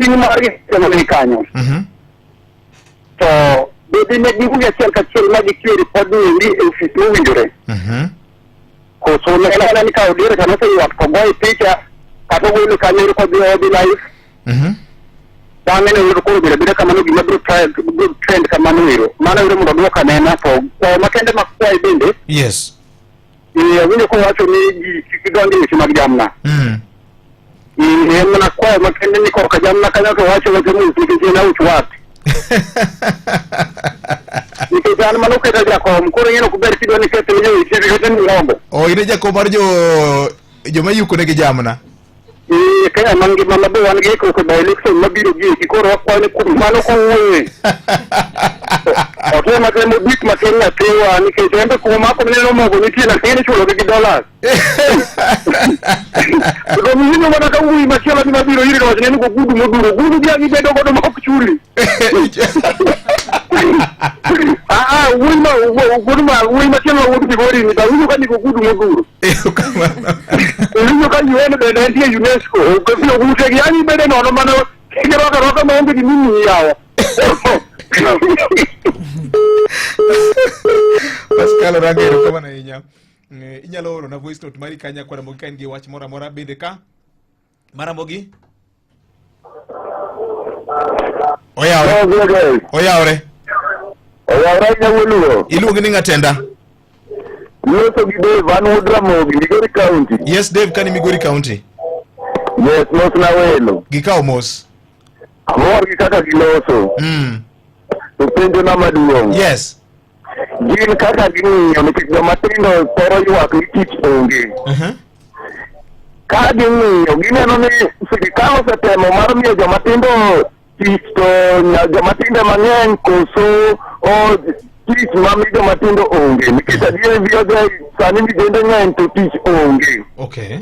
Ting' margi ema ni kanyo. To Be ne giwuoyo achiel kachiel ma gichiwo ripod ni endi e ofis mowinjore. Koso ne en mana ni ka Odiero to noseywak to ogoye picha kata ogole kanyo ero kodhi odhi live. Bang'e ne oyudo koro obedo abeda kamano gima biro biro trend kamano ero. Mano ero mondo oduok anena to kwayo makende makwaye bende awinjo kowacho ni ji kik donj e weche mag jamna. En mana kwayo makende ni korka jamna kanyo to wacho wacho mos nikech en auch wat. Nikech an mano keta jakom koro ing'e ok ber kidwa ni keth ne joweteni weteni mogo. O in e jakom mar jo joma yuko negi jamna. Ee, Kenya mangima ma be wan gi ikruok e by election mabiro gi eki koro wakwayo ni kuom mano kowuoye. Otem atema gik matin nyathiwa nikech en be kuma mako mineno mogo nitie lakini ichulogi gi dollars. To mihinyo mana ka wuoyi machielo ni mabiro iri to wachne ni gogudu modhuro ogudu gi ang' ibedo godo ma ok chuli. Ah ah wuoyi ma wuod ma wuoyi machielo ma wuod Migori ni ba winjo ka nigi ogudu modhuro. Iwinjo ka UN bende entie UNESCO ute gi ang' ibede nono mana girwako arwaka maonge gima imiyi yawa. Pascal Orange erokamano ahinya. Inyalo oro na voice note mari kanya kwa Ramogi ka in gi wach moro amora bende ka Maramogi oyawre oyawre Oyawre nyawuoluo. Iluongi ni ng'atenda? Loso gi Dave, an wuod Ramogi, Migori County. Yes Dave, kani Migori County. Yes, mos na welo. Gikawo mos. Amor gi kaka giloso. To penjo na maduong'. Yes. Gin kaka ging'iyo nikech joma tindo thoro ywak ni tich onge. Ka ging'iyo gineno ni sirikal osetemo mar miyo joma tindo tich to joma tindo mang'eny koso o tich ma mi joma tindo onge nikech adier VOJ sani vijende ng'eny to tich onge. Okay.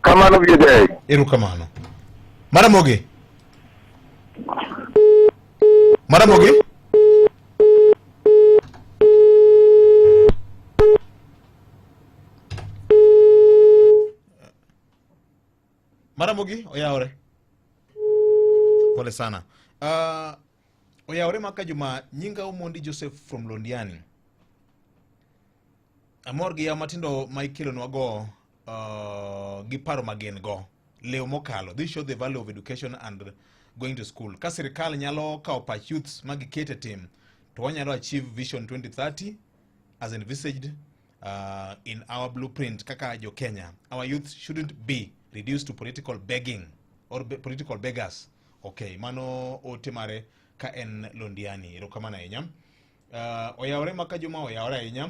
Kamano VOJ. Erokamano. Maramogi. Maramogi. Maramogi oyawre. Pole sana. Oyawre maka Juma nyinga Omondi Joseph from Londiani. Amor gi yaw matindo ma ikelonwa go gi paro ma gin go leo mokalo. This show the value of education and going to school. Ka sirikal nyalo kawo pach youths ma giket e tim to wanyalo achieve vision 2030 as envisaged in our blueprint kaka jo Kenya. Our youth shouldn't be reduced to political begging or political beggars. Okay, mano ote mare ka en Londiani. Erokamano ahinya. Oyawre maka Juma oyawre ahinya.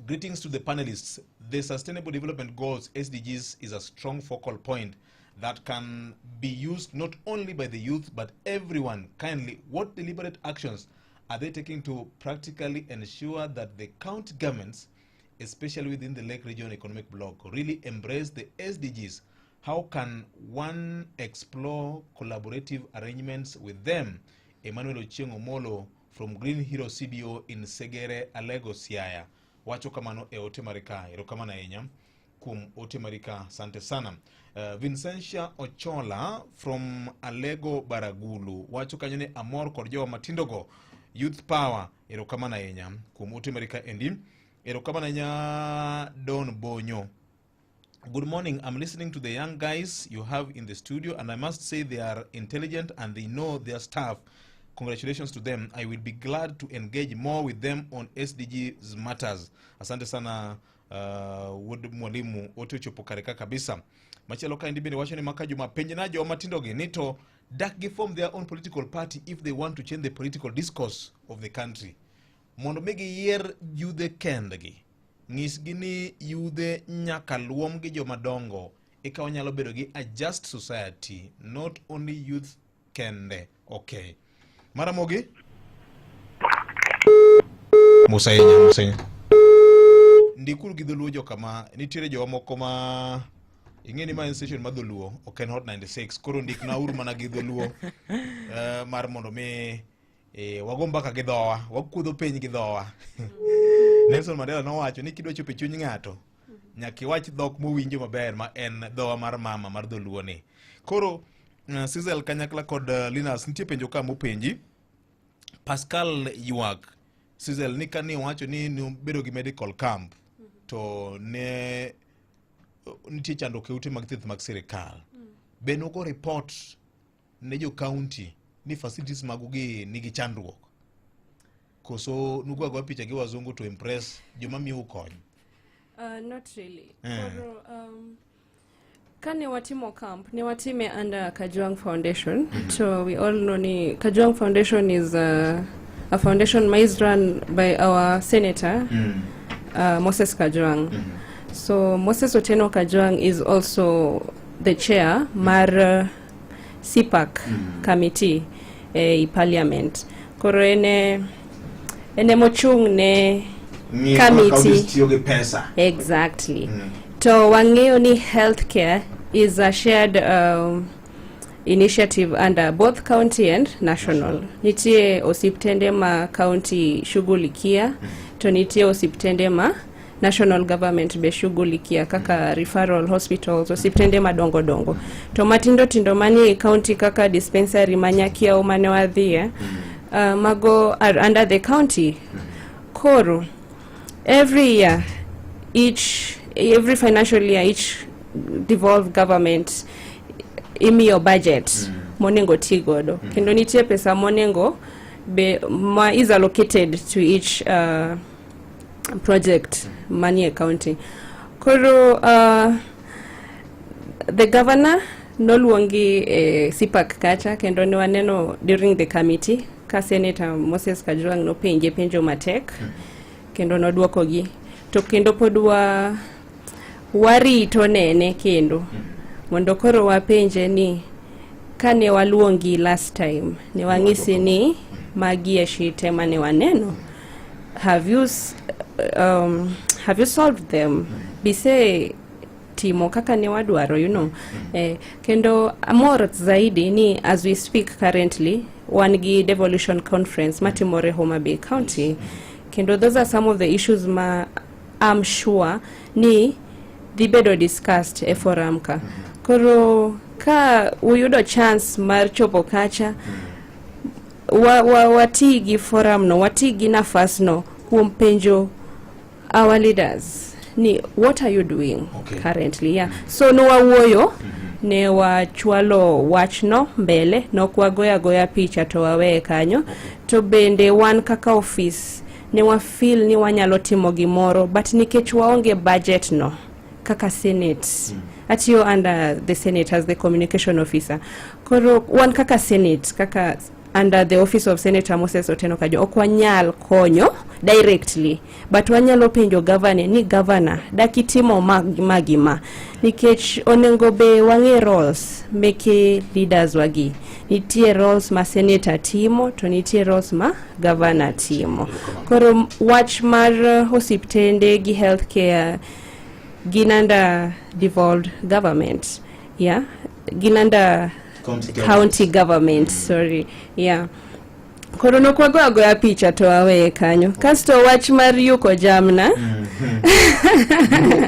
Greetings to the panelists. The Sustainable Development Goals, SDGs, is a strong focal point that can be used not only by the youth, but everyone. Kindly, what deliberate actions are they taking to practically ensure that the county governments, especially within the Lake Region Economic Bloc, really embrace the SDGs? How can one explore collaborative arrangements with them? Emmanuel Ochieng Omolo from Green Hero CBO in Segere, Alego, Siaya. Wacho kamano e ote mare ka. Erokamano ahinya kuom ote mari ka. Asante sana. Vincentia Ochola from Alego Baragulu. Wacho kanyo ni amor kod jowa matindo go. Youth Power. Erokamano ahinya kuom ote mari ka endi. Erokamano ahinya Don Bonyo. Good morning. I'm listening to the young guys you have in the studio, and I must say they are intelligent and they know their stuff. Congratulations to them. I will be glad to engage more with them on SDGs matters. Asante sana wuod mwalimu, ote ochopo kare ka kabisa. Machielo kaendi bende wacho ni maka Juma penj na joma matindo gi ni to dak gi form their own political party if they want to change the political discourse of the country. Mondo mi giyier yudhe kendgi. Nyisgi ni yudhe nyaka luom gi joma dongo eka wanyalo bedo gi a just society, not only youth kende. Okay. Maramogi? Musa ahinya, Musa ahinya. Ndikuru gi dholuo jokama, nitiere jowa moko ma ing'e ni ma en station mar dholuo, ok en Hot 96. Koro ndiknauru mana gi dholuo mar mondo mi wago mbaka gi dhowa, wakuodho piny gi dhowa. Nelson Mandela nowacho ni kidwa chopo e chuny ng'ato, nyaka iwach dhok mowinjo maber ma en dhowa mar mama mar dholuo ni. Koro Sizel kanyakla kod Linus, nitie penjo ka mopenji. Pascal ywak Sizel ni kane owacho ni nobedo gi medical camp to ne nitie chandruok e ute mag thieth mag sirikal. Be nogo report ne jo county ni facilities magu gi nigi chandruok? Koso nugo agoya picha gi wazungu to impress joma miyou kony? Not really. Koro, kane watimo camp, ne watime under Kajwang Foundation. So we all know ni Kajwang Foundation is a foundation ma is run by our senator, Moses Kajwang. So Moses Otieno Kajwang is also the chair mar CPAC committee e parliament. Koro ene mochung' ne Ng'iyo kaka committee. counties tiyo gi pesa. Exactly. To wang'eyo ni healthcare is a shared initiative under both county and national. Nitie osiptende ma county shughulikia to nitie osiptende ma national government be shughulikia kaka referral hospitals, osiptende madongo dongo. To matindo tindo manie e county kaka dispensary ma Nyakiao mane wadhiye, mago are under the county. Koro every year, each every financial year, each devolved government imiyo budget monego ti godo kendo nitie pesa monego be ma is allocated to each project manie county. Koro the governor noluongi e CPAC kacha kendo ne waneno during the committee ka Senator Moses Kajwang' nopenje penjo matek kendo nodwokogi to kendo pod wa warito nene kendo mondo koro wapenje ni kane waluongi last time ne wang'isi ni magi e shite mane waneno, have you solved them, bise timo kaka ne wadwaro? Kendo amor zaidi ni as we speak currently wan gi devolution conference matimore Homa Bay County kendo those are some of the issues ma I'm sure ni dhi bedo discussed e forum ka. Koro ka uyudo chance mar chopo kacha, wa wati gi forum no, wati gi nafas no kuom penjo our leaders ni what are you doing currently? Yeah, so nowawuoyo, ne wachwalo wachno mbele, nok wagoyo agoya picha to waweye kanyo. To bende wan kaka office ne wafeel ni wanyalo timo gimoro, but nikech waonge budget no kaka senate, atiyo under the senate as the communication officer, koro wan kaka senate, kaka under the office of Senator Moses Otieno Kajwang', ok wanyal konyo directly, but wanyalo penjo governor ni, "Governor, dakitimo ma ma gi ma?" Nikech onego be wang'e roles meke leaders wagi. Nitie roles ma senator timo to nitie roles ma governor timo. Koro wach mar osiptende gi healthcare gin under devolved government, yeah, gin under county government. County government, sorry, yeah. Koro nokwago agoya picha to aweye kanyo. Kasto wach mar yuko jamna.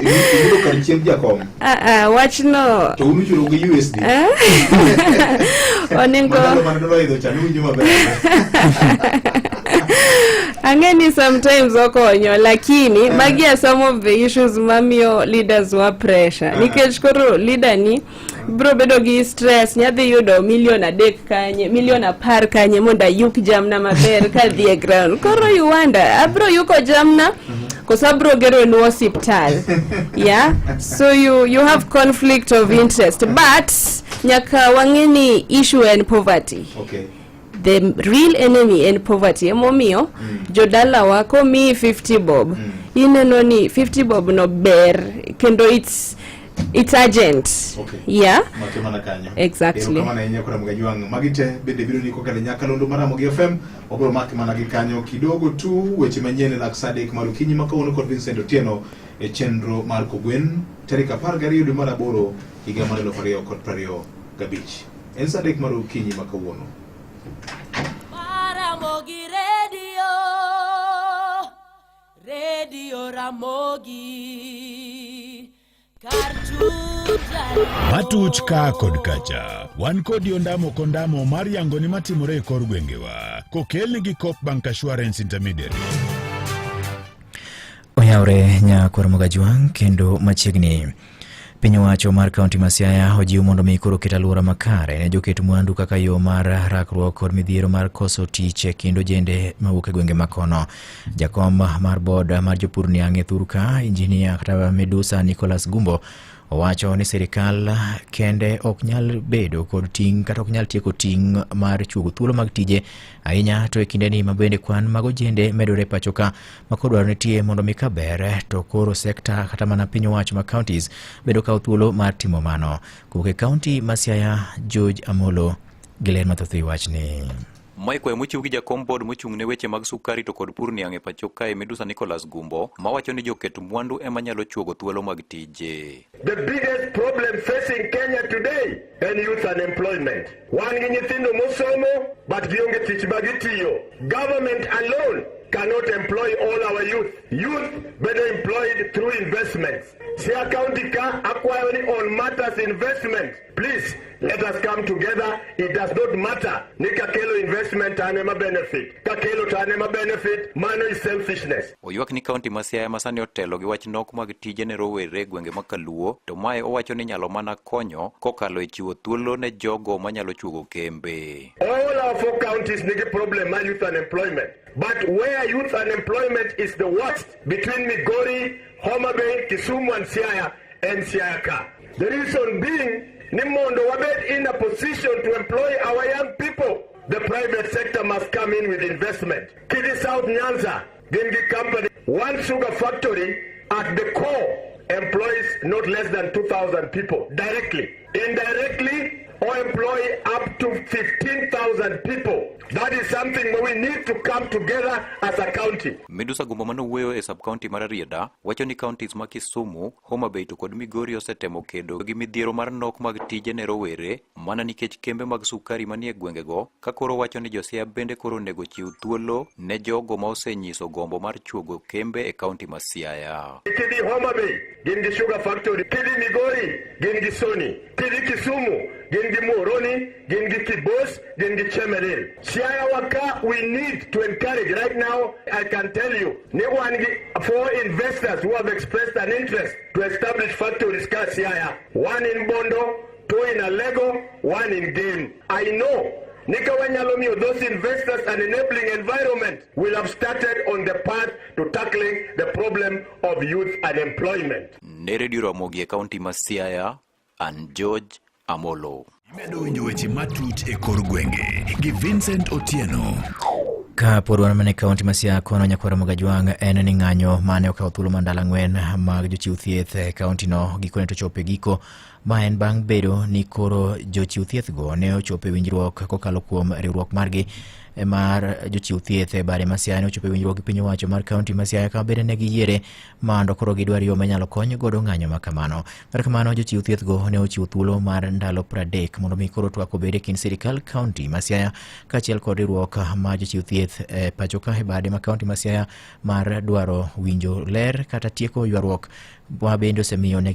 Iyudo kar chiemb jakom. Ah, ah, wachno to un uchulo gi USD. Eh? Onego Mandalo mane dola idho cha nuwinjo maber. Ang'e ni sometimes okonyo, lakini magi are some of the issues mamiyo leaders wa pressure, nikech koro leader ni bro bedo gi stress, nyadhi yudo milion 3 kanye, milion 10 kanye mondo ayuk jamna maber kadhi e ground. Koro you wonder, abro yuko jamna koso abro gero nu osiptal? Yeah, so you have conflict of interest, but nyaka wang'e ni issue en poverty. The real enemy en poverty. Emomiyo jodalawa komiyi 50 bob, ineno ni 50 bob no ber kendo it's urgent. Yeah. Make mana kanyo. Exactly. Erokamano ahinya kora Mgajwang'. Magi te bende biro ni kokalo nyakalondo mar Ramogi FM. Wabiro make mana gi kanyo kidogo tu weche manyien e lak sa 3 mar okinyi ma kawuono kod Vincent Otieno e chenro mar Kogwen tarik 12 dwe mar aboro higa mar 2025. En sa 3 mar okinyi ma kawuono. Ramogi Radio, Radio Ramogi, kar chuny. Matuch ka kod kacha. Wan kodi ondamo kondamo mar yango ni matimore e kor gwengewa. Kokelni gi Coop Bank Assurance Intermediary. Oyawre nyakwar Mogajwang' kendo machiegni. Piny owacho mar kaunti ma Siaya ojiw mondo mi koro ket alwora makare ne joket mwandu kaka yo mar rakruok kod midhiero mar koso tich e kind ojende mawuok e gwenge makono. Jakom mar board mar jopur niang' e thurka, injinia kata Medusa Nicholas Gumbo owacho ni sirikal kende ok nyal bedo kod ting' kata ok nyal tieko ting' mar chuogo thuolo mag tije ahinya to e kindeni ma bende kwan mag ojende medore e pacho ka ma koro dwaro nitie mondo mi ka ber to koro sekta kata mana piny owacho ma counties bedo kawo thuolo mar timo mano. Kowuok e kaunti ma Siaya, George Amolo gi ler mathoth e wachni. Mae kwayo mochiw gi jakom board mochung' ne weche mag sukari to kod pur niang' e pacho kae Medusa Nicholas Gumbo mawacho ni joket mwandu ema nyalo chuogo thuolo mag tije. The biggest problem facing Kenya today en youth unemployment. Wan gi nyithindo mosomo but gionge tich ma gitiyo. Government alone cannot employ all our youth. Youth better employed through investments. Siaya County ka akwayo ni on matters investment. Please let us come together. It does not matter ni kakelo investment to an ema benefit. Kakelo to an ema benefit. Mano is selfishness. Oywak ni kaunti ma Siaya ma sani otelo gi wach nok mag tije ne rowere e gwenge ma Kaluo to mae owacho ni nyalo mana konyo kokalo e chiwo thuolo ne jogo manyalo chuogo kembe. All our four counties nigi problem mar youth unemployment. But where youth unemployment is the worst between Migori, Homa Bay, Kisumu and Siaya and Siaya ka. The reason being ni mondo wabed in a position to employ our young people. The private sector must come in with investment. Kidhi South Nyanza, gin gi company, one sugar factory at the core employs not less than 2,000 people directly. Indirectly, or employ up to 15,000 people. That is something where we need to come together as a county. Medusa Gumbo manowuoyo e sub-county mar Rarieda wacho ni counties ma Kisumu, Homa Bay to kod Migori osetemo kedo gi midhiero mar nok mag tije ne rowere mana nikech kembe mag sukari manie gwengego ka koro wacho ni jo-Siaya bende koro onego chiw thuolo ne jogo ma osenyiso gombo mar chuogo kembe e kaunti ma Siaya. Kidhi Homa Bay, gin gi sugar factory. Kidhi Migori, gin gi Sony. Kidhi Kisumu, gin gi Muhoroni, gin gi Kibos, gin gi Chemelil. Siaya waka, we need to encourage. Right now, I can tell you, ni wan gi four investors who have expressed an interest to establish factories ka Siaya. One in Bondo, two in Alego, one in Gem. I know ni ka wanyalo miyo those investors an enabling environment will have started on the path to tackling the problem of youth unemployment. Ne Radio Ramogi e kaunti ma Siaya, an George Amolo. Imedo winjo weche matut e kor gwenge gi Vincent Otieno. Ka pod wan mana e kaunti ma Siaya kono nyakwar Mogajwang' en ni ng'anyo mane okawo thuolo mar ndalo ang'wen mag jochiw thieth e kauntino gikone to chopo e giko ma en bang' bedo ni koro jochiw thieth go ne ochopo e winjruok kokalo kuom riwruok margi mar jochiw thieth e bade ma Siaya ne ochopo e winjruok gi piny owacho mar kaunti ma Siaya kama bende ne giyiere mondo koro gidwar yo minyalo kony godo ng'anyo ma kamano. Kata kamano jochiw thieth go ne ochiwo thuolo mar ndalo 30 mondo mi koro twak obed e kind sirikal kaunti ma Siaya kaachiel kod riwruok mar jochiw thieth e pacho ka e bade ma kaunti ma Siaya mar dwaro winjo ler kata tieko ywaruok ma bende osemiyo ne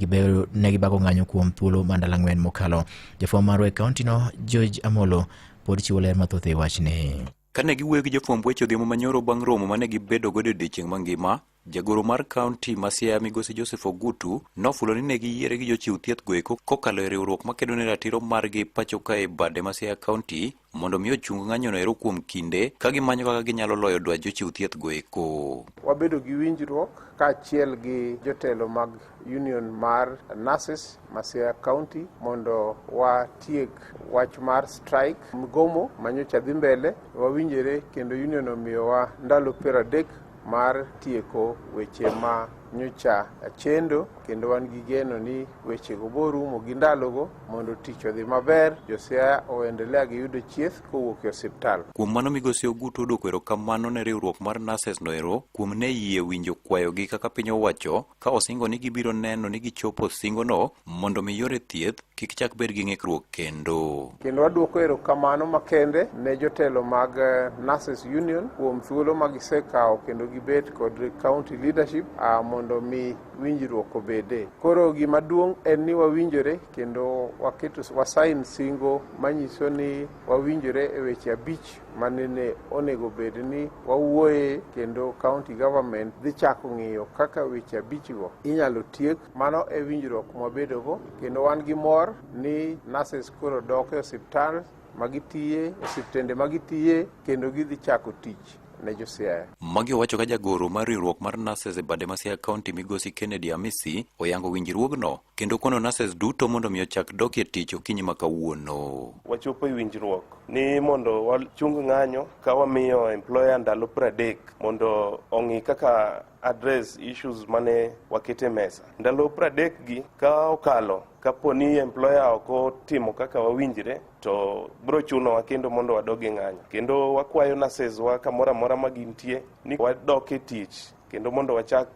gibago ng'anyo kuom thuolo mar ndalo ang'wen mokalo. Jafwambo marwa e kauntino George Amolo pod chiwo ler mathoth e wachni. Kane giwuoyo gi jofwamb weche odhiambo manyoro bang' romo mane gibedo godo e odiechieng' mangima, jagoro mar kaunti ma Siaya migosi Joseph Ogutu nofulo ni ne giyiere gi jochiw thieth go eko kokalo e riwruok makedo ne ratiro margi pacho ka e bade ma Siaya kaunti mondo mi ochung ng'anyono ero kuom kinde ka gimanyo kaka ginyalo loyo dwach jochiw thieth go eko. Wabedo gi winjruok kaachiel gi jotelo mag union mar nurses ma Siaya County mondo watiek wach mar strike mgomo manyocha dhi mbele. Wawinjore kendo union omiyowa ndalo 30 mar tieko weche ma nyocha chendo kendo wan gi geno ni wechego borumo gi ndalogo mondo tich odhi maber, jo-Siaya oendelea gi yudo chieth kowuok e osiptal. Kuom mano migosi Ogutu odwoko erokamano ne riwruok mar nurses no ero kuom ne yie winjo kwayogi kaka piny owacho ka osingo ni gibiro neno ni gichopo singono mondo mi yore thieth kik chak bed gi ng'ikruok kendo. Kendo wadwoko erokamano makende ne jotelo mag Nurses Union kuom thuolo ma gisekawo kendo gibet kod county leadership mondo mondo mi winjruok obede. Koro gima duong' en ni wawinjore kendo waketo wasain singo manyiso ni wawinjore e weche abich manene onego bed ni wawuoye kendo county government dhi chako ng'iyo kaka weche abichgo inyalo tiek. Mano e winjruok mwabedogo kendo wan gi mor ni nurses koro dok e osiptal magitiye, osiptende magitiye kendo gidhi chako tich ne jo Siaya. Magi owacho ka jagoro mar riwruok mar nurses e bade ma Siaya County migosi Kennedy Amisi oyango winjruogno kendo kono nurses duto mondo mi ochak dok e tich okinyi ma kawuono. Wachopo e winjruok ni mondo wachung ng'anyo ka wamiyo employer ndalo 30 mondo ong'i kaka address issues mane wakete mesa. Ndalo 30 gi ka okalo kapo ni employer ok otimo kaka wawinjre to bro chunowa kendo mondo wadog e ng'anyo. Kendo wakwayo nurses wa kamoro amora ma gintie ni wadok e tich kendo mondo wachak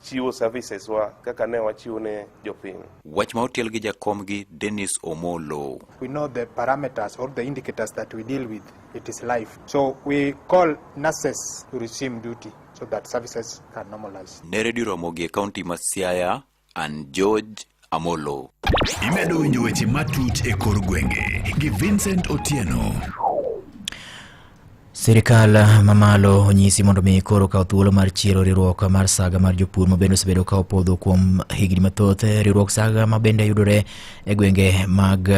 chiwo services wa kaka ne wachiwo ne jopiny. Wach ma otiel gi jakomgi Dennis Omolo. We know the parameters or the indicators that we deal with. It is life. So we call nurses to resume duty so that services can normalize. Ne redio Ramogi e kaunti ma Siaya, an George Amolo. Imedo winjo weche matut e kor gwenge gi Vincent Otieno. Sirikal mamalo onyisi mondo mi koro okaw thuolo mar chiero riwruok mar saga mar jopur ma bende osebedo ka opodho kuom higni mathoth. Riwruok saga ma bende yudore e gwenge mag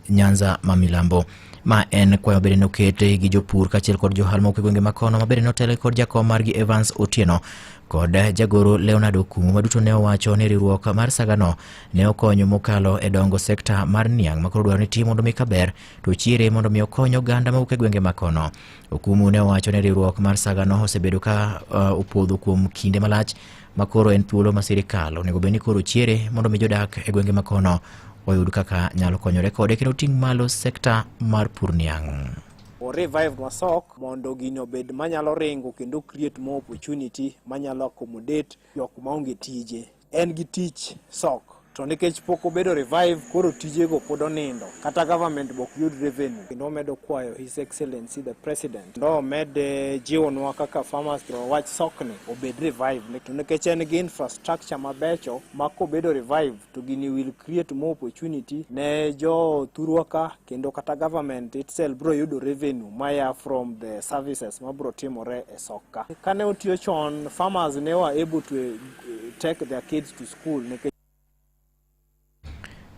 Nyanza ma milambo. Ma en kwayo bende noket gi jopur kaachiel kod johala mawuok e gwenge makono ma bende notel kod jakom margi Evans Otieno kod jagoro Leonard Okumu ma duto ne owacho ni riwruok mar sagano ne okonyo mokalo e dongo sekta mar niang' ma koro dwaro ni tiyo mondo mi kaber to chiere mondo mi okony oganda mawuok e gwenge makono. Okumu ne owacho ni riwruok mar sagano osebedo ka opodho kuom kinde malach ma koro en thuolo ma sirikal onego bed ni koro chiere mondo mi jodak e gwenge makono oyud kaka nyalo konyore kode kendo ting' malo sekta mar pur niang'. O revive Masok mondo gini obed manyalo ringo kendo create more opportunity manyalo accommodate jok maonge tije. En gi tich sok to nikech pok obedo revive koro tijego pod onindo kata government bok yud revenue. Kendo wamedo kwayo His Excellency the President ndo omed jiwonwa kaka farmers to wach sok ni obed revive to nikech en gi infrastructure mabecho ma kobedo revive to gini will create more opportunity ne jo thurwa ka kendo kata government itself bro yudo revenue maya from the services mabro timore e sok ka. Kane otiyo chon farmers ne were able to take their kids to school nikech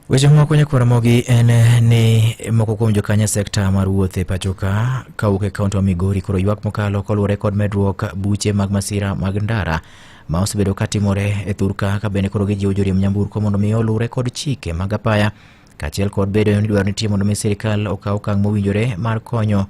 Weche moko nyakwar Ramogi en ni moko kuom jokanyo e sekta mar wuoth e pacho ka kawuok e kaunti ma Migori koro ywak mokalo koluwore kod medruok buche mag masira mag ndara ma osebedo ka timore e thurka ka bende koro gijiwo joriemb nyamburko mondo mi oluwre kod chike mag apaya kaachiel kod bedo ni dwaro nitie mondo mi sirikal okaw okang' mowinjore mar konyo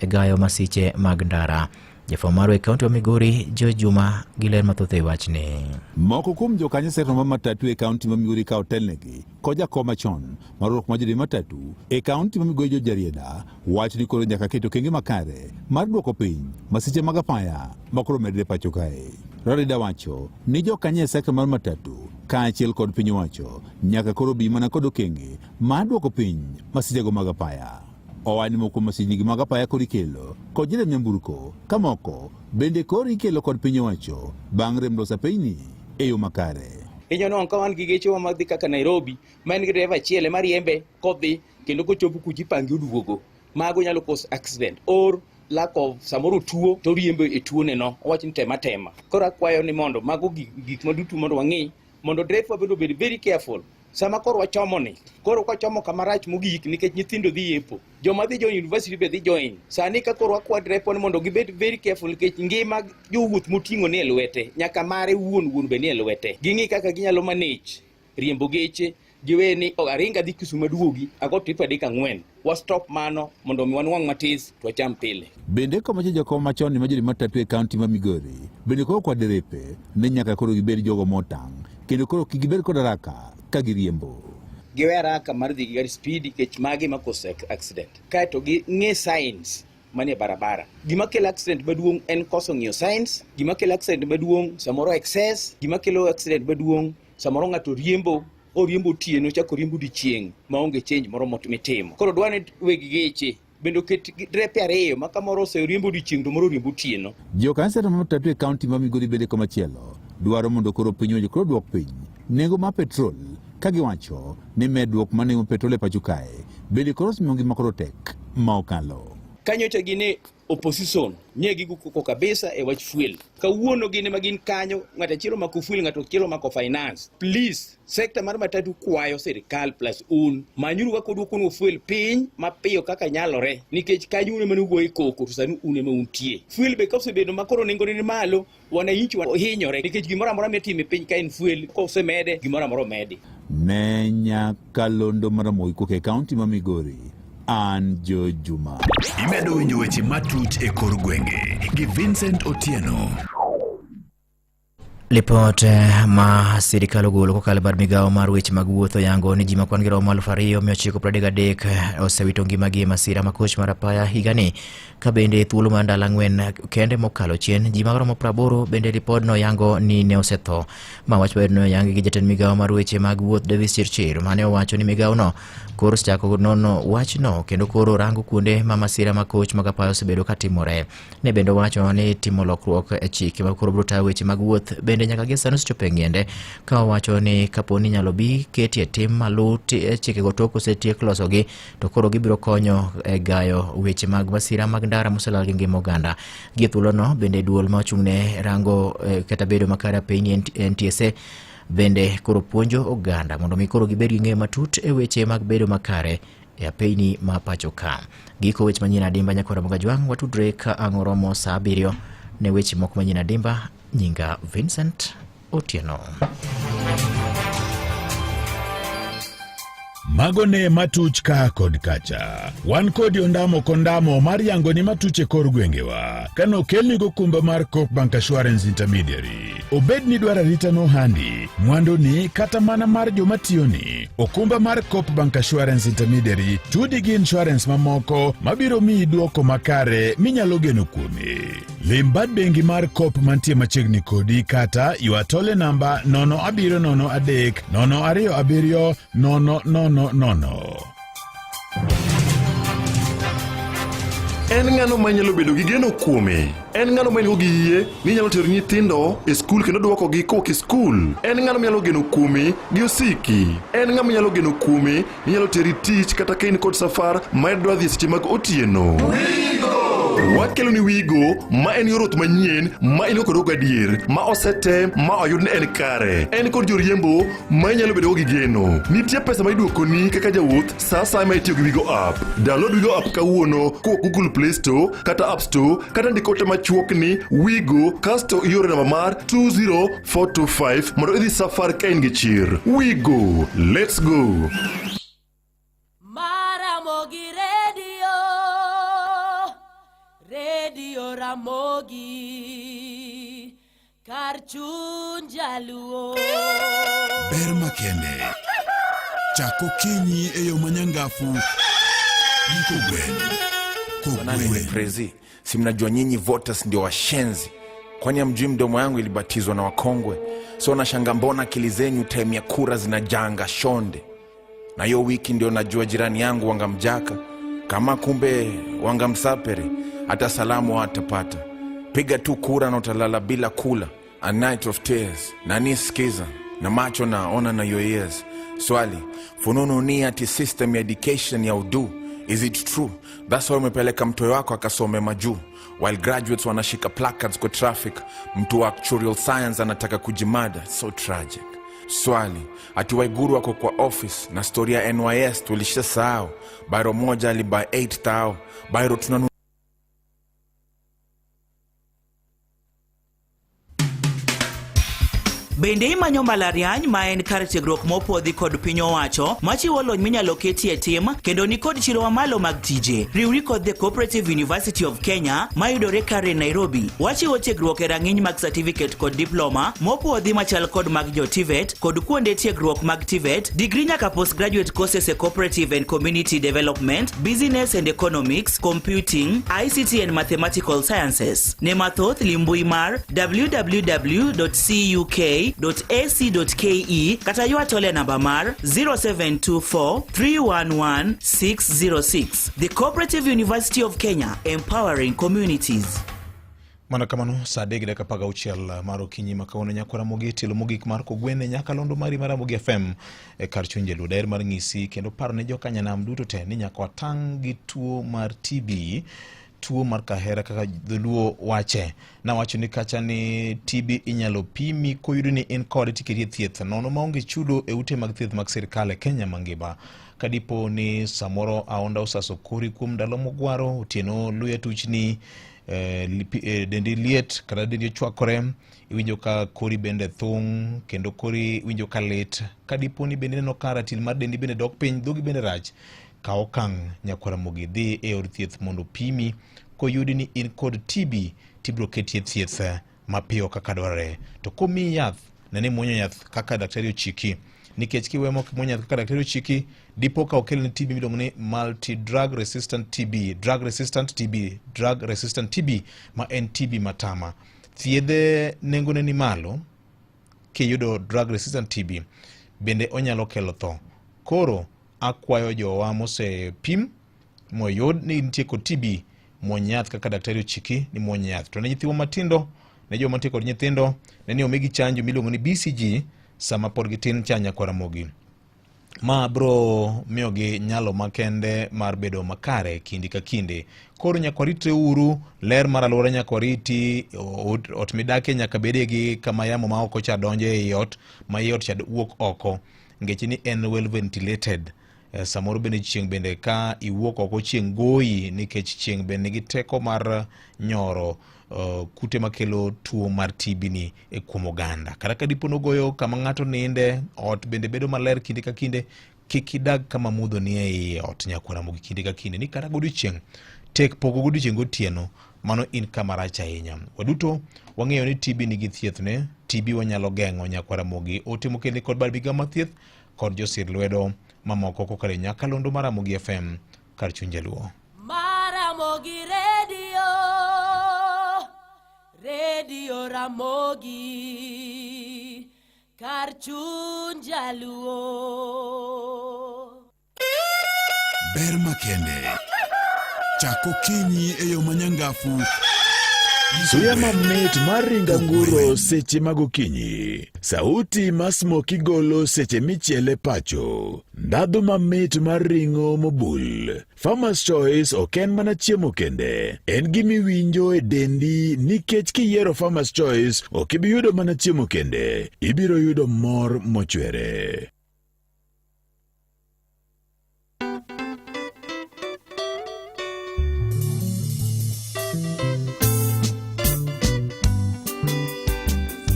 e gayo masiche mag ndara. Jafwambo marwa e kaunti ma Migori, George Juma gi ler mathoth e wachni. Moko kuom jokanyo sekta mar matatu e kaunti ma Migori ka otelnegi kod jakom machon mar riwruok mar joriemb matatu e kaunti ma Migori George Jarieda wacho ni koro nyaka ket okenge makare mar duoko piny masiche mag apaya ma koro medre pacho kae. Rarida wacho ni jokanyo e sekta mar matatu kaachiel kod piny owacho nyaka koro bi mana kod okenge mar duoko piny masichego mag apaya. Owacho ni moko kuom masichnigi mag apaya koro ikelo kod joriemb nyamburko ka moko bende koro ikelo kod piny owacho bang' rem loso apeyni e yo makare. Inyalo nwang'o ka wan gi gechewa madhi kaka Nairobi ma en gi dereva achiel ema riembe kodhi kendo kochopo kucha ipange oduogo. Mago nyalo cause accident or lack of samoro tuo to oriembo e tuone no owacho ni tema tema. Koro akwayo ni mondo mago gik maduto mondo wang'i mondo dereva bende obed very careful sama koro wachomo ni koro kwachomo kama rach mogik nikech nyithindo dhi yepo joma dhi join university be dhi join sani ka koro wakwa dereva ni mondo gibed very careful nikech ngima jowuoth moting'o ni e lwete nyaka mare wuon wuon be ni e lwete ging'i kaka ginyalo manage riembo geche giwe ni oh, aringa dhi Kisumu aduogi ago trip adek ang'wen wa stop mano mondo mi wanwang' matis to wacham pile. Bende komacho jakom machon ma joriemb matatu e kaunti ma Migori bende koro kwa derepe ni nyaka koro gibed jogo motang' kendo koro kik gibed kod haraka ka giriembo. Giwe haraka mar dhi gi gari speed nikech magi ma cause accident. Kaeto ging'e signs manie barabara. Gima kelo accident maduong' en koso ng'iyo signs, gima kelo accident maduong' samoro excess, gima kelo accident maduong' samoro ng'ato riembo oriembo otieno chako oriembo odiechieng' maonge change moro mitimo. Koro dwa ni weg geche bende oket drepe ariyo ma kamoro oseriembo odiechieng' to moro oriembo otieno. Jokansela ma matatu e kaunti ma Migori bende komachielo dwaro mondo koro piny owacho koro duok piny nengo mar petrol ka giwacho ni medruok mar nengo petrol e pacho kae bende koro osemiyo ngima koro tek ma okalo. Kanyocha gine opposition nye gigo koko kabisa e wach fuel. Kawuono gin ema gin kanyo, ng'ato achiel omako fuel, ng'ato achiel omako finance. Please, sector mar matatu kwayo sirikal plus un, manyuru kaka udwokonwa fuel piny mapiyo kaka nyalore, nikech kanyo un ema nugoye koko to sani un ema untie. Fuel be kosebedo ma koro nengone ni malo, wananchi hinyore nikech gimoro amora mitimo e piny ka en fuel, kosemede gimoro amora omedi. Ne nyakalondo mar Ramogi kowuok e kaunti ma Migori, an Joe Juma. Imedo winjo weche matuch e kor gwenge gi Vincent Otieno. Lipot ma sirikal ogolo kokalo e bad migawo mar weche mag wuoth oyango ni ji ma kwan gi romo 2933 osewito ngimagi e masira ma koch mar apaya higani ka bende thuolo mar ndalo ang'wen kende mokalo chien ji maromo 80 bende lipodno yango ni ne osetho. Ma wach maber oyangi gi jatend migawo mar weche mag wuoth Davis Chirchir mane owacho ni migawono koro osechako nono wachno kendo koro rango kuonde ma masira ma koch mag apaya osebedo ka timore. Ne bende owacho ni timo lokruok e chike ma koro biro tayo weche mag wuoth bende nyaka gie sani osechopo e ng'iende ka owacho ni kapo ni inyalo bi ketie tim maluw chikego tok osetiek losogi to koro gibiro konyo e gayo weche mag masira mag ndara moselal gi ngima oganda. Gie thuolono bende duol ma ochung'ne rango kata bedo makare e piny NTSA bende koro puonjo oganda mondo mi koro gibed gi ng'eyo matut e weche mag bedo makare e apeyni ma pacho ka. Giko weche manyien adimba nyakwara Mogajwang' watudre ka ang' oromo saa 7 ne weche moko manyien adimba. Nyinga Vincent Otieno. Mago ne matuch ka kod kacha. Wan kodi ondamo kondamo mar yango ni matuch e kor gwengewa. Kano okelni gokumba mar Coop Bank Assurance Intermediary. Obed ni dwaro arita nohandi, mwanduni kata mana mar joma tiyoni. Okumba mar Coop Bank Assurance Intermediary tudi gi insurance mamoko mabiro miyi duoko makare minyalo geno kuome. Lim bad bengi mar Coop mantie machiegni kodi kata ywa tole namba 0703 027 000. En ng'ano ma inyalo bedo gi geno kuome? En ng'ano ma in-go gi yie ni inyalo tero nyithindo e skul kendo dwokogi kowuok e skul? En ng'ano minyalo geno kuome gi osiki? En ng'ama inyalo geno kuome ni inyalo teri tich kata ka in kod safar ma idwa dhi e seche mag otieno? Wakelo ni Wigo ma en yor wuoth manyien ma in go kod gadier ma osetem ma oyud ni en kare. En kod joriembo ma inyalo bedogo gi geno. Nitie pesa ma iduokoni kaka jawuoth sa asaya ma itiyo gi Wigo app. Download Wigo app kawuono kowuok Google Play Store kata App Store kata ndik ote machuok ni Wigo kasto ioro namba mar 20425 mondo idhi safar ka in gi chir. Wigo, let's go! Maramogi Radio, Radio Ramogi, kar chuny jaluo. Ber makende. Chak okinyi e yo manyangafu gi kogwen. Nani ni Kogwen. prezi? Si mnajua nyinyi voters ndio washenzi. Kwani hamjui mdomo yangu ilibatizwa na wakongwe? So nashanga mbona akili zenyu time ya kura zinajanga shonde. Na hiyo wiki ndio najua jirani yangu wangamjaka, kama kumbe wangamsapere, hata salamu hatapata. Piga tu kura na utalala bila kula. A night of tears. Nani sikiza na macho na ona na your ears. Swali, fununu ni ati system ya education ya udu. Is it true? That's why umepeleka mtoyo wako akasome majuu. While graduates wanashika placards kwa traffic, mtu wa actuarial science anataka kujimada. So tragic. Swali, ati Waiguru wako kwa office na story ya NYS tulishasahau. Bairo moja alibuy 8 tao. Bairo tunanu Bende imanyo mbalariany ma en kar tiegruok mopwodhi kod piny owacho machiwo lony minyalo ketie tim kendo nikod chiro mamalo mag tije. Riwri kod The Cooperative University of Kenya mayudore Karen, Nairobi. Wachiwo tiegruok e rang'iny mag certificate kod diploma mopwodhi machal kod mag jo TVET kod kuonde tiegruok mag TVET, degree nyaka postgraduate courses e cooperative and community development, business and economics, computing, ICT and mathematical sciences. Ne mathoth limbui mar www.cuk.ac.ke kata ywa tole namba mar 0724 311 606. The Cooperative University of Kenya, empowering communities. Mana kamano saa adek gi dakika apar gauchiel mar okinyi ma kawuono nyaka Ramogi tielo mogik mar kogwene nyaka londo mari mar Ramogi FM e kar chuny jaluo. Daher mar ng'isi kendo paro ne jokanyanam duto te ni nyaka watang' gi tuo mar TB, tuo mar kahera kaka dholuo wache. Nawacho ni kacha ni TB inyalo pimi koyudi ni in kode tiketi e thieth nono maonge chudo e ute mag thieth mag sirkal e Kenya mangima. Kadipo ni samoro aonda osaso kori kuom ndalo mogwaro, otieno luya tuchni, dendi liet kata dendi ochwakore, iwinjo ka kori bende thung' kendo kori winjo ka lit. Kadipo ni bende ineno ka ratil mar dendi bende dok piny, dhogi bende rach, kaw okang' nyakwar Ramogi, dhi e od thieth mondo opimi. Koyudi ni in kod TB, tibiro keti e thieth mapiyo kaka dwarore. To komiyi yath, ne ni muonyo yath kaka daktari ochiki, nikech kiweyo mok imuonyo yath kaka daktari ochiki, dipo ka okelni TB miluongo ni multi drug resistant TB, drug resistant TB, drug resistant TB, ma en TB matama. Thiedhe nengone ni malo kiyudo drug resistant TB, bende onyalo kelo tho. Koro akwayo jowa mosepim moyud ni nitie kod TB, muony yath kaka daktari ochiki ni muony yath. To ne nyithiwa matindo, ne joma nitie kod nyithindo, ne ni omigi chanjo miluongo ni BCG sama pod gitin cha nyakwar Ramogi. Ma bro miyogi nyalo makende mar bedo makare kinde ka kinde. Koro nyaka waritre uru, ler mar alwora nyaka wariti, ot midakie nyaka bedie gi kama yamo ma oko cha donjo ei ot, ma ei ot cha wuok oko. Nikech ni en well ventilated. Samoro bende chieng' bende ka iwuok oko chieng' goyi, nikech chieng' bende nigi teko mar nyoro kute makelo tuo mar TB ni e kuom oganda. Kata ka dipo nogoyo kama ng'ato ninde, ot bende bedo maler kinde ka kinde, kik idag kama mudho ni e iye ot nyakwar Ramogi kinde ka kinde, ni kata godiochieng' tek pogo godiochieng' gotieno, mano in kama rach ahinya. Waduto wang'eyo ni TB nigi thiethne, TB wanyalo geng'o nyakwar Ramogi. Ote mokelni kod bad migao mar thieth kod josir lwedo mamoko kokalo e nyakalondo mar Ramogi FM kar chuny jaluo. Maramogi Radio, Radio Ramogi, kar chuny jaluo. Ber makende. Chak okinyi e yo manyangafu. Suya mamit mar ring anguro seche mag okinyi. Sauti ma smoky golo seche michiele pacho. Ndhadhu mamit mar ring'o mobul. Farmer's Choice ok en mana chiemo kende. En gimiwinjo e dendi nikech kiyiero Farmer's Choice ok ibi yudo mana chiemo kende. Ibiro yudo mor mochwere.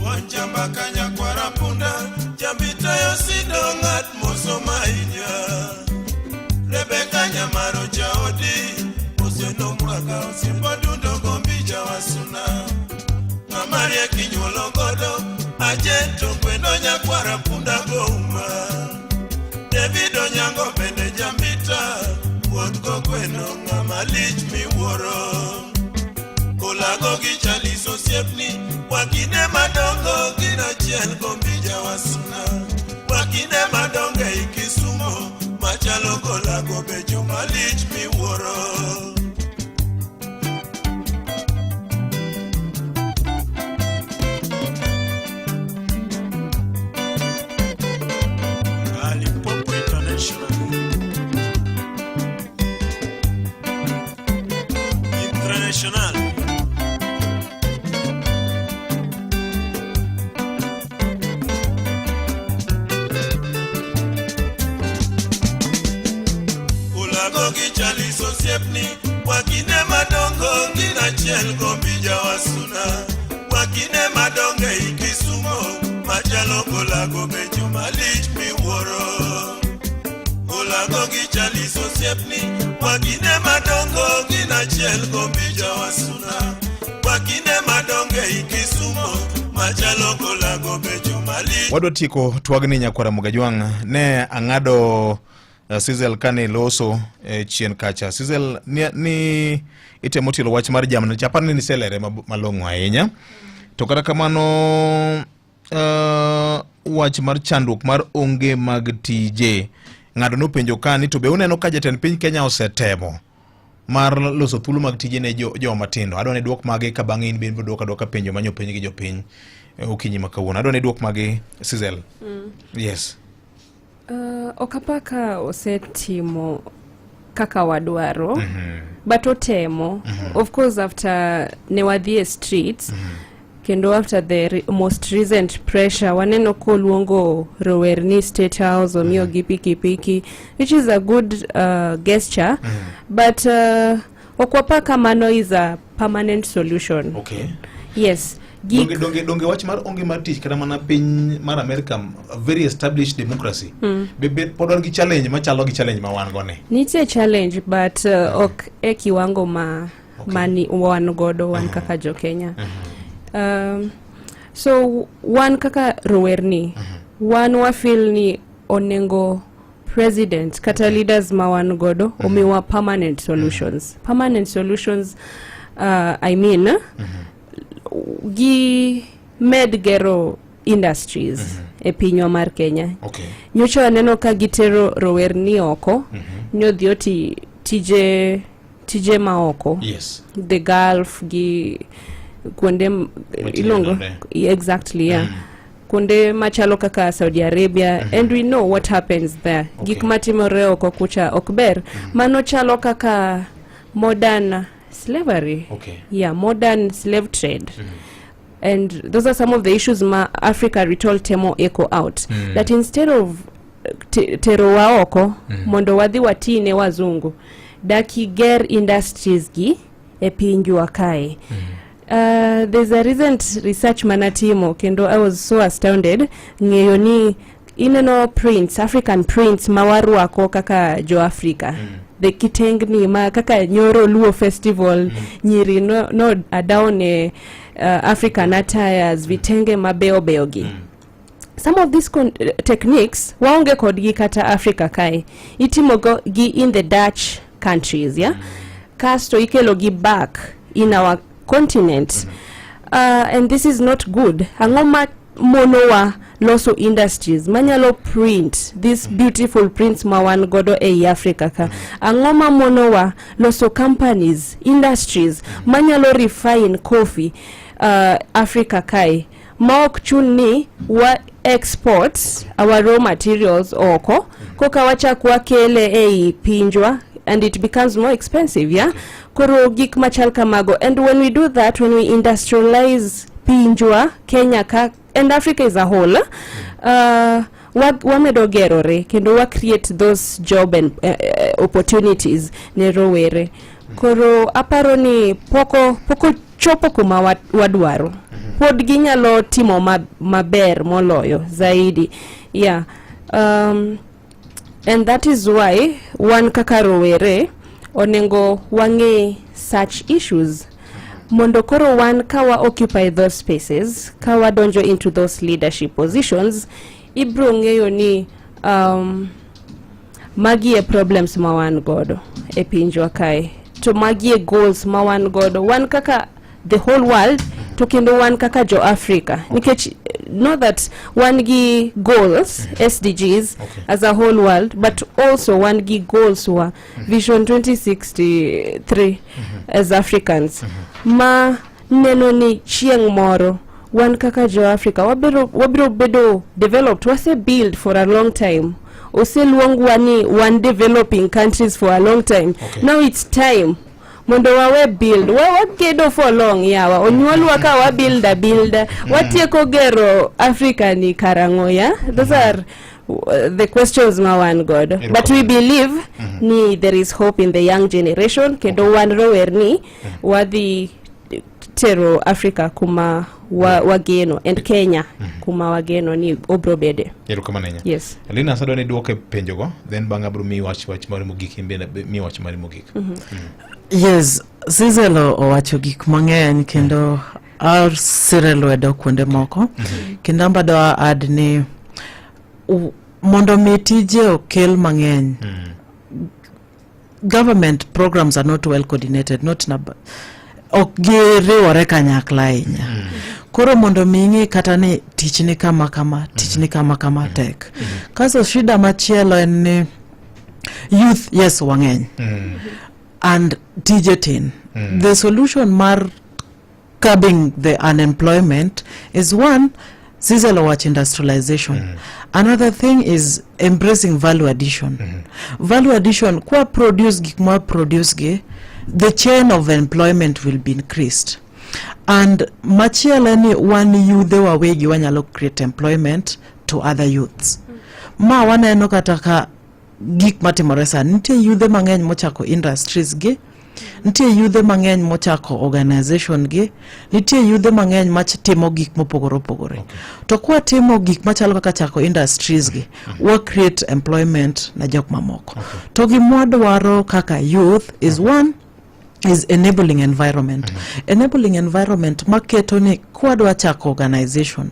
Wanjamba kanyakwara punda jambitayo sido ng'at mosomo ahinya Rebeka Nyamaro jaodi Osieno Mwaga osimbo dundo gombi jawasuna Ng'ama riek inyuolo godo Ajeto gweno nyakwara punda gouma David Onyango bende jambita Wuod kogweno ng'ama lich miwuoro Kolago gi Charles osiepni Wakinde madongo gin achiel gombi jawasuna Wakinde madongo ei Kisumo Machalo kolago be joma lich miwuoro Limpopo International. International. Ulago gi Charles osiepni wakinde madongo gin achiel gombi jawasuna wakinde madongo ei Kisumo machalo kolago be joma lich miwuoro Olago gi Charles osiepni wakinde madongo gin achiel gombi jawasuna wakinde madongo ei Kisumo machalo kolago be joma lich Wadwa tieko twagni nyakwara Mugajwang' ne ang'ado Sizel kane loso chien kacha. Sizel ni, ni itemo tielo wach mar jamni cha aparo ni niselere malong'o ahinya. To kata kamano wach mar chandruok mar onge mag tije ng'ato nopenjo ka ni to be uneno ka jatend piny Kenya osetemo mar loso thuolo mag tije ne joma matindo. Adwa ni duok mage ka bang'e in bende duok aduoka penjo ma nyopenj gi jopiny okinyi ma kawuono. Adwa ni duok mage Sizel. Yes. Ok apar ka osetimo kaka wadwaro. But otemo. Of course after ne wadhi e streets, kendo after the most recent pressure, waneno koluongo rowerni State House, omiyogi pikipiki, which is a good gesture, but ok wapar ka mano is a permanent solution. Yes. Gik Donge wach mar onge mar tich kata mana piny mar America, a very established democracy, be pod wan gi challenge machalo gi challenge ma wan go ni? Nitie challenge, but ok e kiwango ma mani wan godo wan kaka jo Kenya. So wan kaka rowerni, wan wafeel ni onego president kata leaders ma wan godo omiwa permanent solutions. Permanent solutions, I mean, gi med gero industries e pinywa mar Kenya. Nyocha waneno ka gitero rowerni oko ni odhi oti tije ma oko. The Gulf gi kuonde iluongo nade. Exactly, yeah. Kuonde machalo kaka Saudi Arabia, and we know what happens there. Gik matimore oko kucha ok ber. Mano chalo kaka modern slavery. Yeah, modern slave trade. And those are some of the issues ma Africa Retold temo echo out. That instead of terowa oko mondo wadhi watine wazungu, daki ger industries gi e pinjwa kae. There's a recent research manatimo kendo I was so astounded ng'eyo ni ineno prints, African prints ma warwako kaka jo Africa, the kitengni ma kaka nyoro Luo Festival, nyiri no adawne African attires, vitenge mabeyo beyo gi. Some of these techniques waonge kodgi kata Africa kae. Itimo go gi in the Dutch countries, yeah, kasto ikelo gi back in our continent, and this is not good. Ang'o ma monowa loso industries manyalo print these beautiful prints ma wan godo ei Africa ka? Ang'o ma monowa loso companies, industries manyalo refine coffee Africa kae, ma ok chun ni wa export our raw materials oko koka wachak wakele ei pinjwa and it becomes more expensive? Yeah, koro gik machal kamago. And when we do that, when we industrialize pinjwa Kenya ka and Africa as a whole, wamedo gerore kendo wa create those job and opportunities ne rowere. Koro aparo ni poko chopo kuma wadwaro. Pod ginyalo timo maber moloyo zaidi, yeah. And that is why wan kaka rowere onego wang'e such issues mondo koro wan ka wa occupy those spaces, ka wadonjo into those leadership positions, ibro ng'eyo ni magi e problems ma wan godo e pinjwa kae, to magi e goals ma wan godo wan kaka the whole world, to kendo wan kaka jo Africa, nikech know that wan gi goals, SDGs, as a whole world, but also wan gi goals wa Vision 2063 as Africans, ma neno ni chieng' moro wan kaka jo Africa wabiro bedo developed. Wase build for a long time, oseluongwa ni wan developing countries for a long time. Now it's time mondo wawe build wa wagedo for long. Yawa, onyuolwa ka wa build a builda, watieko gero Africa ni karang'o? Ya, those are the questions ma wan godo, but we believe ni there is hope in the young generation, kendo wan rowerni wadhi tero Africa kuma wageno and Kenya kuma wageno ni obro bede. Erokamano ahinya. Yes. Lina, adwa ni duoke penjogo, then bang'e abiro miyi wach mari mogik, in bende miyi wach mari mogik. Yes, Zizel owacho gik mang'eny kendo asire lwedo kuonde moko, kendo amba dwa add ni mondo mi tije okel mang'eny, government programs are not well coordinated, not nab ok giriwore kanyakla ahinya. Koro mondo mi ing'e kata ni tich ni kama kama, tich ni kama kama, tek. Kasto shida machielo en ni youth, yes, wang'eny. And tije tin. The solution mar curbing the unemployment is one, Cecil owacho industrialization. Another thing is embracing value addition. Value addition, kwa produce gik mwa produce gi, the chain of employment will be increased. And machielo ni wan yudhe wawegi wanyalo create employment to other youths. Ma waneno kata ka gik matimore sani, nitie yudhe mang'eny mochako industries gi, nitie yudhe mang'eny mochako organization gi, nitie yudhe mang'eny matimo gik mopogore opogore. To kwatimo gik machalo kaka chako industries gi, wa create employment na jok mamoko. To gimwadwaro kaka youth is one is enabling environment. Enabling environment maketo ni kwadwa chako organization,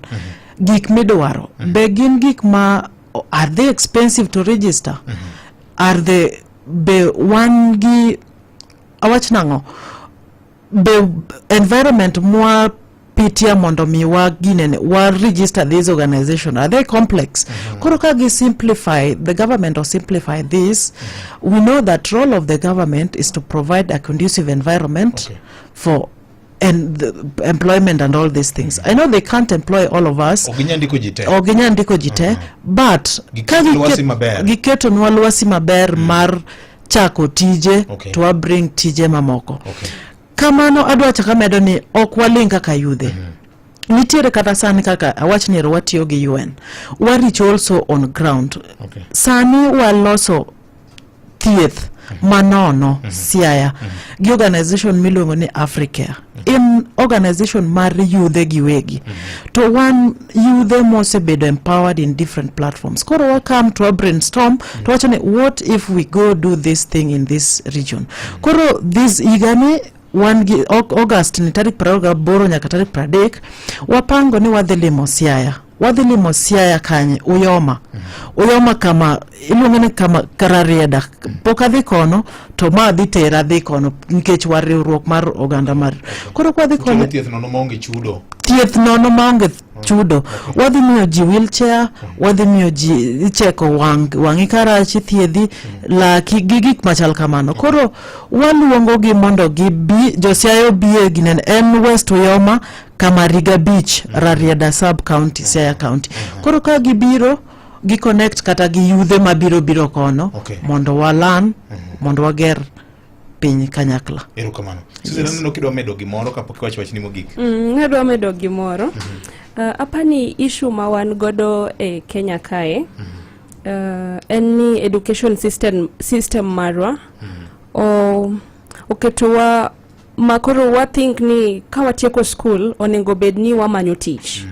gik midwaro be gin gik ma, are they expensive to register? Are they, be wan gi, awach nang'o, be environment mwa pitia mondo mi wa ginene wa register this organization, are they complex? Koro ka gi simplify, the government or simplify this, we know that role of the government is to provide a conducive environment for and the employment and all these things. I know they can't employ all of us. Ok ginyal ndiko ji te. Ok ginyal ndiko ji te, but ka Giketo lwasi maber. Giketonwa lwasi maber mar chako tije to wa bring tije mamoko. Kamano adwa chako amedo ni ok waling kaka yudhe. Nitiere kata sani kaka awach ni ero watiyo gi UN. Wa reach also on ground. Sani waloso thieth manono Siaya gi organization miluongo ni Africare. En organization mar yudhe giwegi. To wan yudhe mosebedo empowered in different platforms. Koro wa come to a brainstorm to wacho ni, what if we go do this thing in this region? Koro this higani wan gi August ni tarik 28 nyaka tarik 30 wapango ni wadhi limo Siaya. Wadhi limo Siaya kanye? Uyoma. Uyoma kama iluongo ni kama Kararieda. Pok adhi kono to ma dhi tera dhi kono nikech war riwruok mar oganda mar. Koro kwadhi Chiwo kono thieth nono maonge chudo. Thieth nono maonge chudo. Wadhi miyo ji wheelchair, wadhi miyo ji icheko wang' wang'i karach, ithiedhi laki gi gik machal kamano. Koro waluongo gi mondo gibi josiaya obie ginene en West Uyoma kama Riga Beach, Rarieda sub county, Siaya County. Koro ka gibiro gi connect kata gi yudhe mabiro biro kono mondo walan mondo wager piny kanyakla. Erokamano. Susan, aneno kidwa medo gimoro kapok iwacho wachni mogik. Nadwa medo gimoro. Apani issue ma wan godo e Kenya kae en ni education system marwa oketowa ma koro wa think ni ka watieko school onego bed ni wamanyo tich,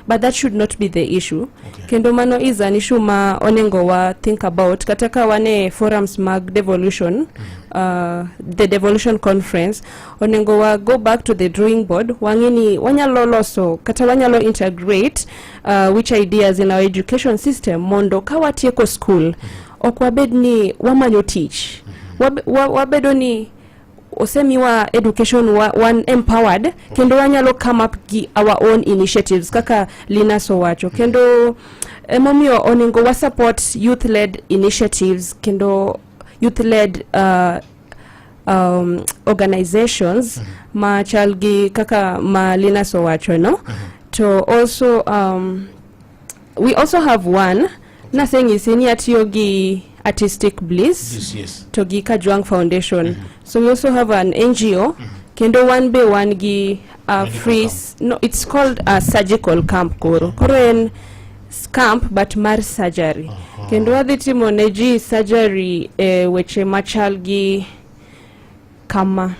but that should not be the issue. Kendo mano is an issue ma onego wa think about kata ka wan e forums mag devolution, the devolution conference, onego wa go back to the drawing board, wang'e ni wanyalo loso kata wanyalo integrate which ideas in our education system mondo ka watieko school ok wabed ni wamanyo tich. Wabedo ni osemiwa education wan empowered kendo wanyalo come up gi our own initiatives kaka Linus owacho. Kendo emomiyo onego wa support youth led initiatives kendo youth led organizations ma chal gi kaka ma Linus owacho no. To also we also have one, naseng'isi ni atiyo gi Artistic Bliss to gi Kajwang Foundation. So we also have an NGO kendo wan be wan gi free no, it's called a surgical camp. Koro en camp but mar surgery kendo wadhi timo ne ji surgery e weche machal gi kama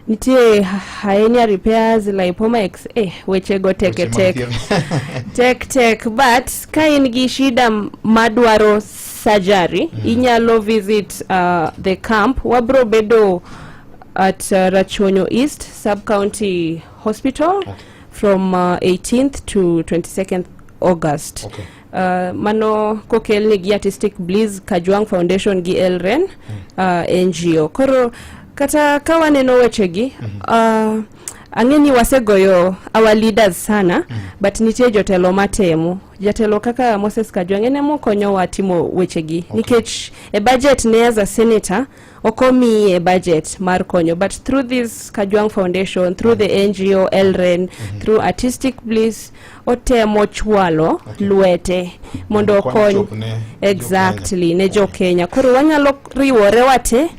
nitie hernia repairs, lipoma x weche go tek. Weche mag Tek. Thieth. Tek tek, but ka in gi shida madwaro surgery, inyalo visit the camp. Wabro bedo at Rachuonyo East Sub County Hospital from 18th to 22nd August. Mano kokelni gi Artistic Bliss, Kajwang Foundation gi Elren NGO. Koro Kata ka waneno wechegi, ang'e ni wasegoyo our leaders sana, but nitie jotelo matemo. Jatelo kaka Moses Kajwang' en emokonyowa timo wechegi. Nikech e budget ne as a senator, ok omiye budget mar konyo, but through this Kajwang' Foundation, through the NGO Elren, through Artistic Bliss, otemo chwalo lwete mondo Kwan okony chop ne exactly ne jo Kenya. Koro wanyalo riwore wate,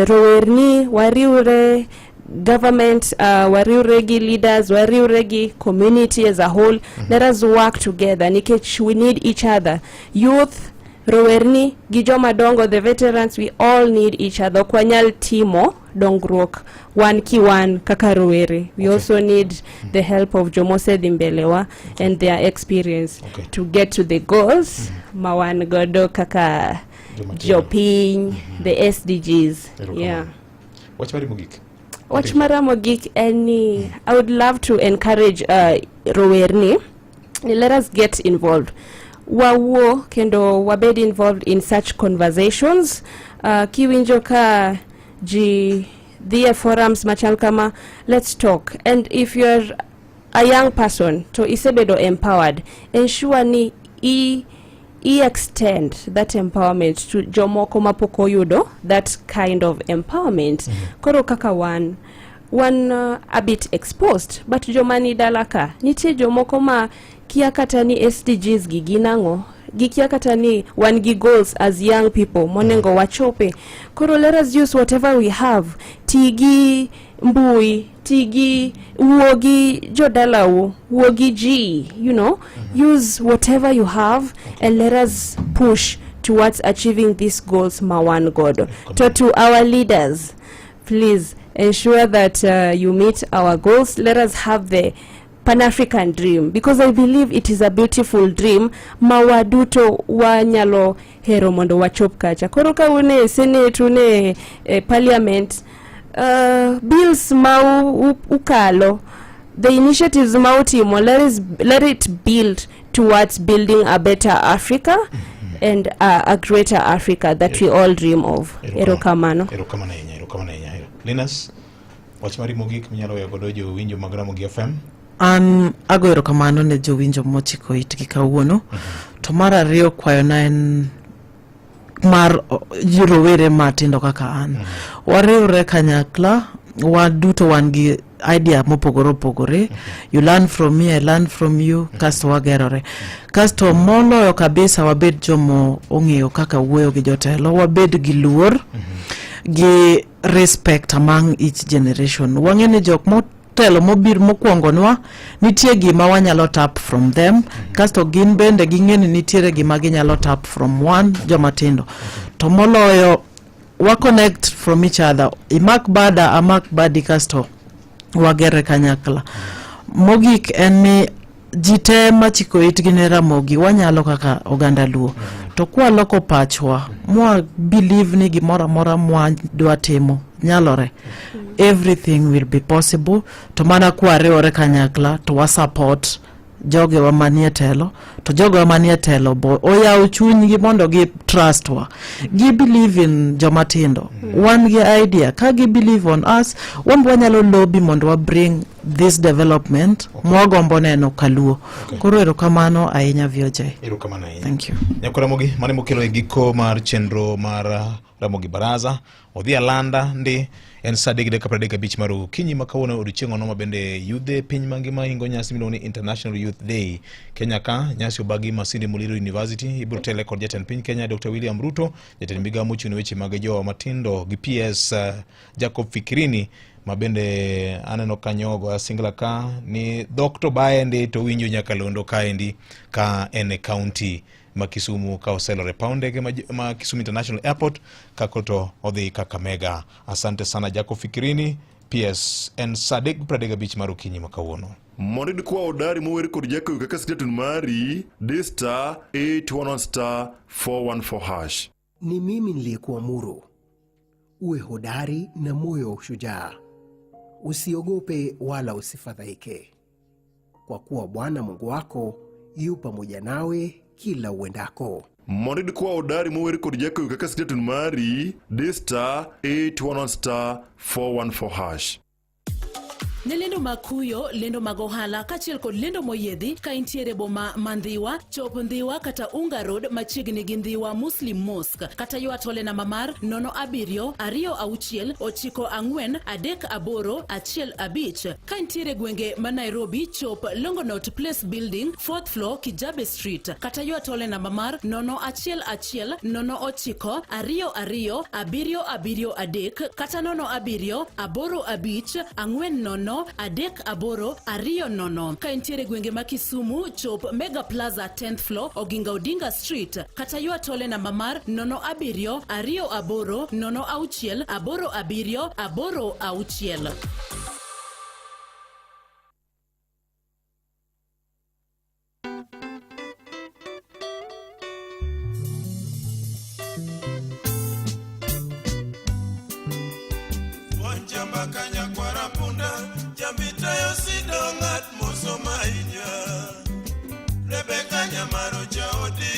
rowerni wariwre government, wariwre gi leaders, wariwre gi community as a whole. Let us work together nikech we need each other, youth, rowerni gi joma dongo, the veterans, we all need each other. Ok wanyal timo dongruok wan ki wan kaka rowere. We also need the help of jomosedhi mbelewa and their experience to get to the goals ma wan godo kaka jopiny, the SDGs. Erokamano. Yeah. Wach mari mogik. Wach mara mogik en ni I would love to encourage rowerni ni let us get involved, wawuo kendo wabed involved in such conversations. Kiwinjo ka ji dhi e forums machal kama, let's talk. And if you're a young person to isebedo empowered, ensure ni i extend that empowerment to jomoko mapok oyudo that kind of empowerment. Koro kaka wan a bit exposed, but joma ni dala ka nitie jomoko ma kia kata ni SDGs gi gin ang'o, gikia kata ni wan gi goals as young people monego wachope. Koro let us use whatever we have. Ti gi mbui, ti gi wuo gi jodalau, wuo gi ji, use whatever you have and let us push towards achieving these goals ma wan godo. To our leaders, please ensure that you meet our goals. Let us have the Pan-African dream, because I believe it is a beautiful dream ma waduto wanyalo hero mondo wachop kacha. Koro ka un e senate, un e parliament, bills ma ukalo, the initiatives ma utimo, let it build towards building a better Africa and a greater Africa that we all dream of. Erokamano. Erokamano ahinya, erokamano ahinya. Linus, wach mari mogik minyalo weyo godo jowinjo mag Ramogi FM. An ago erokamano ne jowinjo mochiko itgi kawuono. To mar ariyo, kwayona en mar rowere matindo kaka an, wariwre kanyakla. Waduto wan gi idea mopogore opogore. You learn from me, I learn from you, kasto wagerore. Kasto moloyo kabisa, wabed jomo ong'eyo kaka wuoyo gi jotelo, wabed gi luor gi respect among each generation. Wang'e ni jok motelo mobir mokwongonwa nitie gima wanyalo tap from them, kasto gin bende ging'e ni nitiere gima ginyalo tap from wan joma tindo. To moloyo, wa connect from each other, imak bada, amak badi, kasto wagere kanyakla. Mogik en ni ji te machiko itgi ne Ramogi, wanyalo kaka oganda Luo to kwaloko pachwa mwa believe ni gimoro amora mwadwa timo nyalore, everything will be possible, to mana kwariwore kanyakla to wa support jogewa manie telo, to jogewa manie telo bo oyaw chunygi mondo gi trust wa, gi believe in joma tindo wan gi idea. Ka gi believe on us, wan be wanyalo lobby mondo wa bring this development mwagombo neno kaluo. Koro erokamano ahinya, VOJ. Erokamano ahinya. Thank you. Nyako Ramogi, mane mokelo e giko mar chenro mar Ramogi Baraza. Odhi alanda ndi en saa 3:35 mar okinyi ma kawuono, odiochieng' ono ma bende yudhe piny mangima ingo nyasi miluongo ni International Youth Day. Kenya ka nyasi obagi Masinde Muliro University ibiro tele kod jatend piny Kenya Dr. William Ruto, jatend migawo mochung' ne weche mag jowa matindo gi PS Jacob Fikirini, ma bende aneno kanyo go asingla ka ni dhok to baye ndi to winjo nyakalondo kaendi ka en e county ma Kisumu ka oselore e paw ndege ma Kisumu International Airport ka koro odhi Kakamega. Asante sana Jacob Fikirini, PS. En saa 3:35 mar okinyi ma kawuono. Mondo iyud kwa odari mower kod Jacob kaka statement mari, di star 811 star 414 hash. Ni mimi niliyekuamuru uwe hodari na moyo wa ushujaa, usiogope wala usifadhaike, kwa kuwa Bwana Mungu wako yu pamoja nawe kila uendako. Mondo iyud kwa Hodari mower kod Jakoyo kaka statement mari, di star 811 star 414 hash. Ne lendo mag kuyo, lendo mag ohala kaachiel kod lendo moyiedhi ka intiere boma ma Ndhiwa, chop Ndhiwa kata Unga Road machiegni gi Ndhiwa Muslim Mosque kata ywa tole namba mar 07 26 94 38 15. Ka intiere gwenge ma Nairobi, chop Longonot Place Building, 4th floor, Kijabe Street kata ywa tole namba mar 011 09 22 773 kata 07 85 40 38 20. Ka intiere gwenge ma Kisumu, chop Mega Plaza 10th floor, Oginga Odinga Street kata ywa tole namba mar 07 28 06 87 86. Wanjamba kanyakwara punda jambitayo sido ng'at mosomo ahinya Rebeka Nyamaro jaodi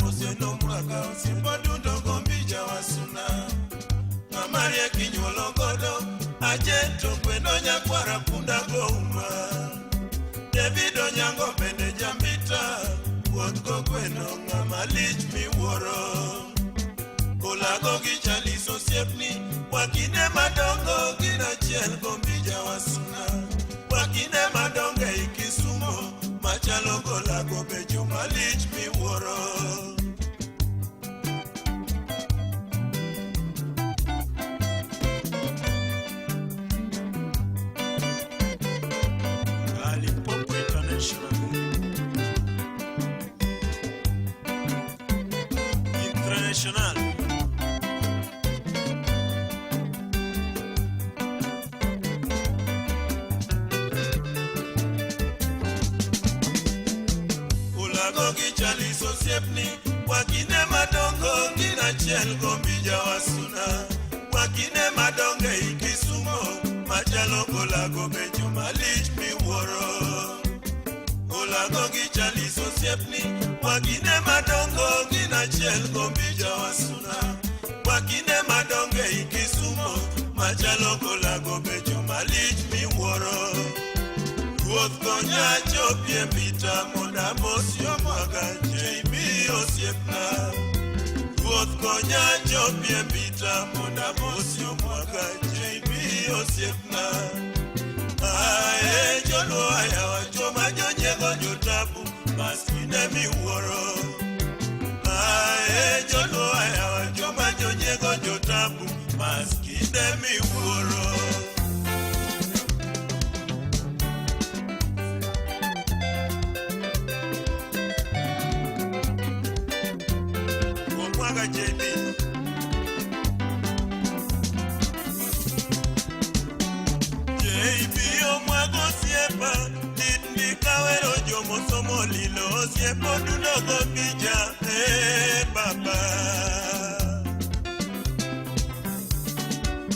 Osieno Mwaga osimbo dundo gombi jawasuna Ng'ama riek inyuolo godo Ajeto gweno nyakwara punda gouma David Onyango bende jambita Wuoth gogweno ng'ama lich miwuoro Kolago gi Charles osiepni Wakinde madongo gin achiel gombi jawasuna Wakinde madongo ei Kisumo Machalo golago be joma lich miwuoro Limpopo International International Ulago gi Charles osiepni Wakinde madongo gin achiel gombi jawasuna Wakinde madongo ei Kisumo Machalo golago be joma lich miwuoro Ulago gi Charles osiepni Wakinde madongo gin achiel gombi jawasuna Wakinde madongo ei Kisumo Machalo golago be joma lich miwuoro Ruoth konya chopie mbita mondo amos yomwaga JB osiepna Ruoth konya chopie mbita mondo amos yomwaga JB osiepna Ae joluo ayawa joma jonyiego jotabu maskinde miwuoro Ae joluo ayawa joma jonyiego jotabu maskinde miwuoro Omwaga JB JB omwaga osiepa Litni kawero jomosomo lilo osiepo dundo gombija baba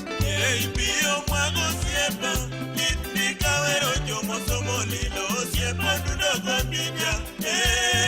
JB omwaga osiepa Litni kawero jomosomo lilo osiepo dundo gombija baba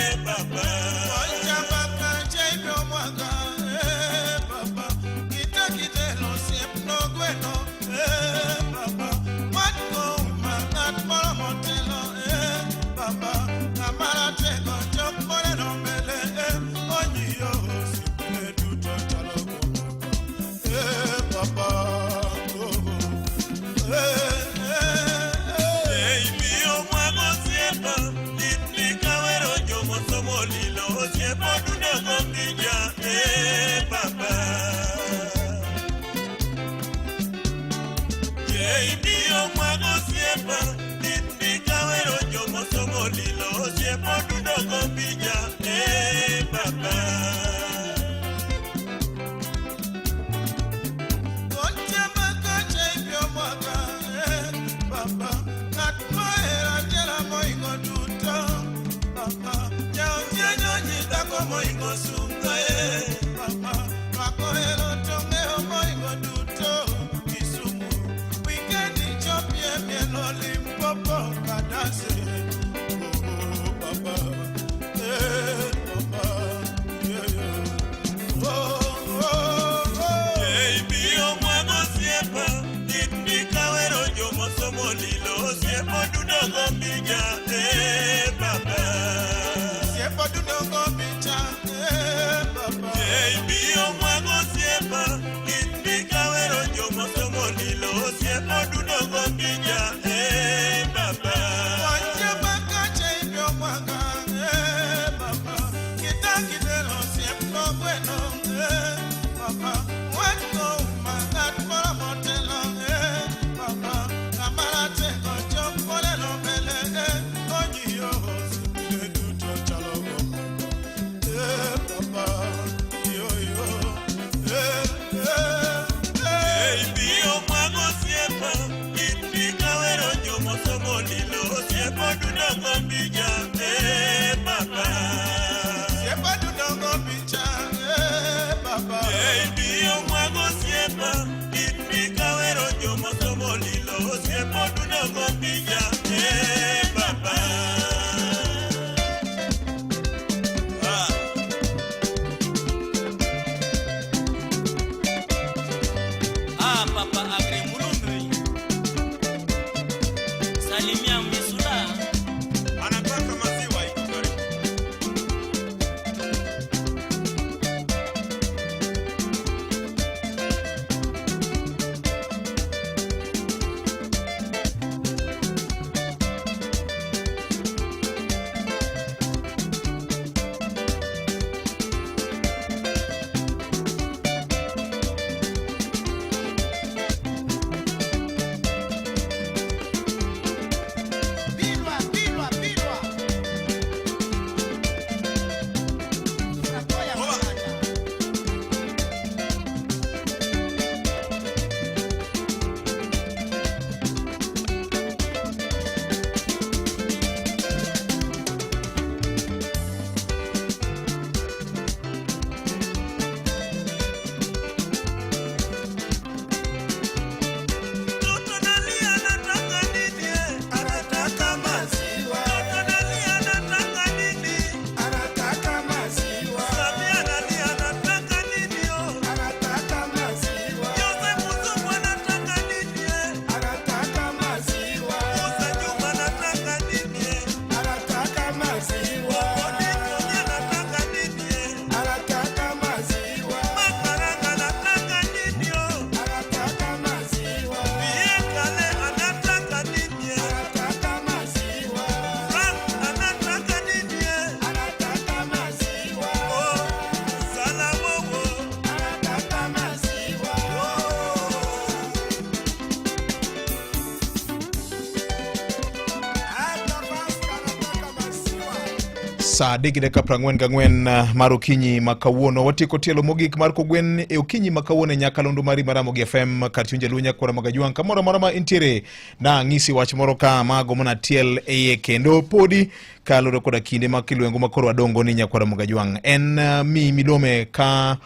Saa 3:44 mar okinyi ma kawuono watieko tielo mogik mar kogwen e okinyi ma kawuono e nyakalondo mari mar Ramogi FM kar chuny jaluo nyakwara Magajwang' kamoro amora ma intiere na ng'isi wach moro ka ma agombo natiel e iye kendo podi kaluwore koda kinde ma kilwengo ma koro wadongo ni nyakwara Magajwang' en mi milome ka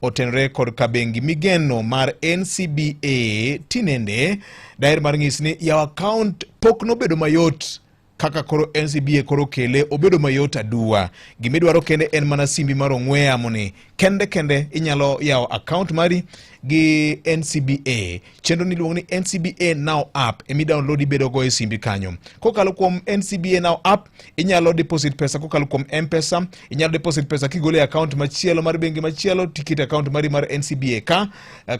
otenore kod kabengi migeno mar NCBA tinende daher mar ng'isi ni yaw account pok nobedo mayot kaka koro NCBA koro kele obedo mayot aduwa. Gimidwaro kende en mana simbi mar ong'we yamo ni kende kende inyalo yawo account mari gi NCBA. Chenro ni iluongo ni NCBA Now app emi download ibedo go e simbi kanyo. Kokalo kuom NCBA Now app inyalo deposit pesa kokalo kuom M-Pesa, inyalo deposit pesa kigolo e account machielo mar bengi machielo tikete account mari mar NCBA ka,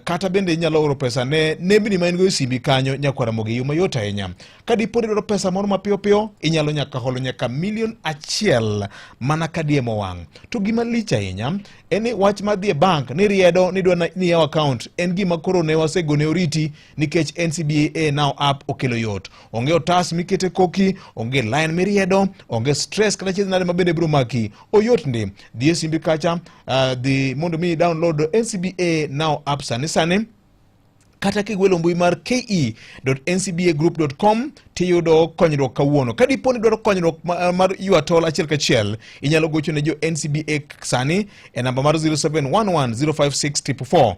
kata bende inyalo oro pesa ne nembni ma in go e simbi kanyo nyakwar Ramogi e yo mayot ahinya. Ka dipo ni idwaro pesa moro mapiyo piyo, inyalo nyaka holo nyaka milion achiel mana ka diemo wang'. To gima lich ahinya en ni wach mar dhi e bank ni riedo ni idwa ni yaw account en gima koro ne wasegone oriti nikech NCBA Now app okelo yot. Onge otas mikete koki, onge line miriedo, onge stress kata chiedh nade ma bende biro maki. Oyot ndi. Dhi e simbi kacha, dhi mondo mi download NCBA Now app sani sani kata kigwelo mbui mar ke.ncbagroup.com tiyudo konyruok kawuono. Ka dipo ni idwaro konyruok mar ywa tol achiel kachiel, inyalo gocho ne jo NCBA sani e namba mar 0711056444 07 1 1 0 5 6 4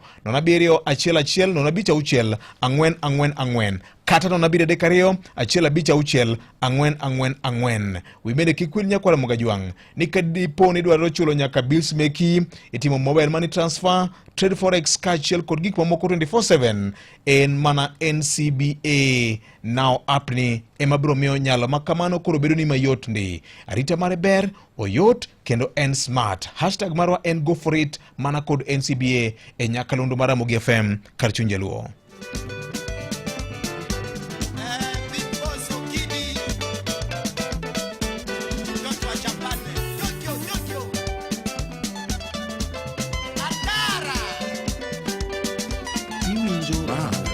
4 4 kata 0 7 3 2 1 5 6 4 4 4. Wi bende kik wil nyakwar Ramogi Ajwang' ni ka dipo ni idwaro chulo nyaka bills meki, itimo mobile money transfer, trade forex kaachiel kod gik mamoko 24/7 en mana NCBA Now app ni ema biro miyo nyalo ma kamano koro bedo ni mayot ndi. Arita mare ber, oyot kendo en smart. Hashtag marwa en go for it mana kod NCBA e nyakalondo mar Ramogi FM kar chuny jaluo. Ma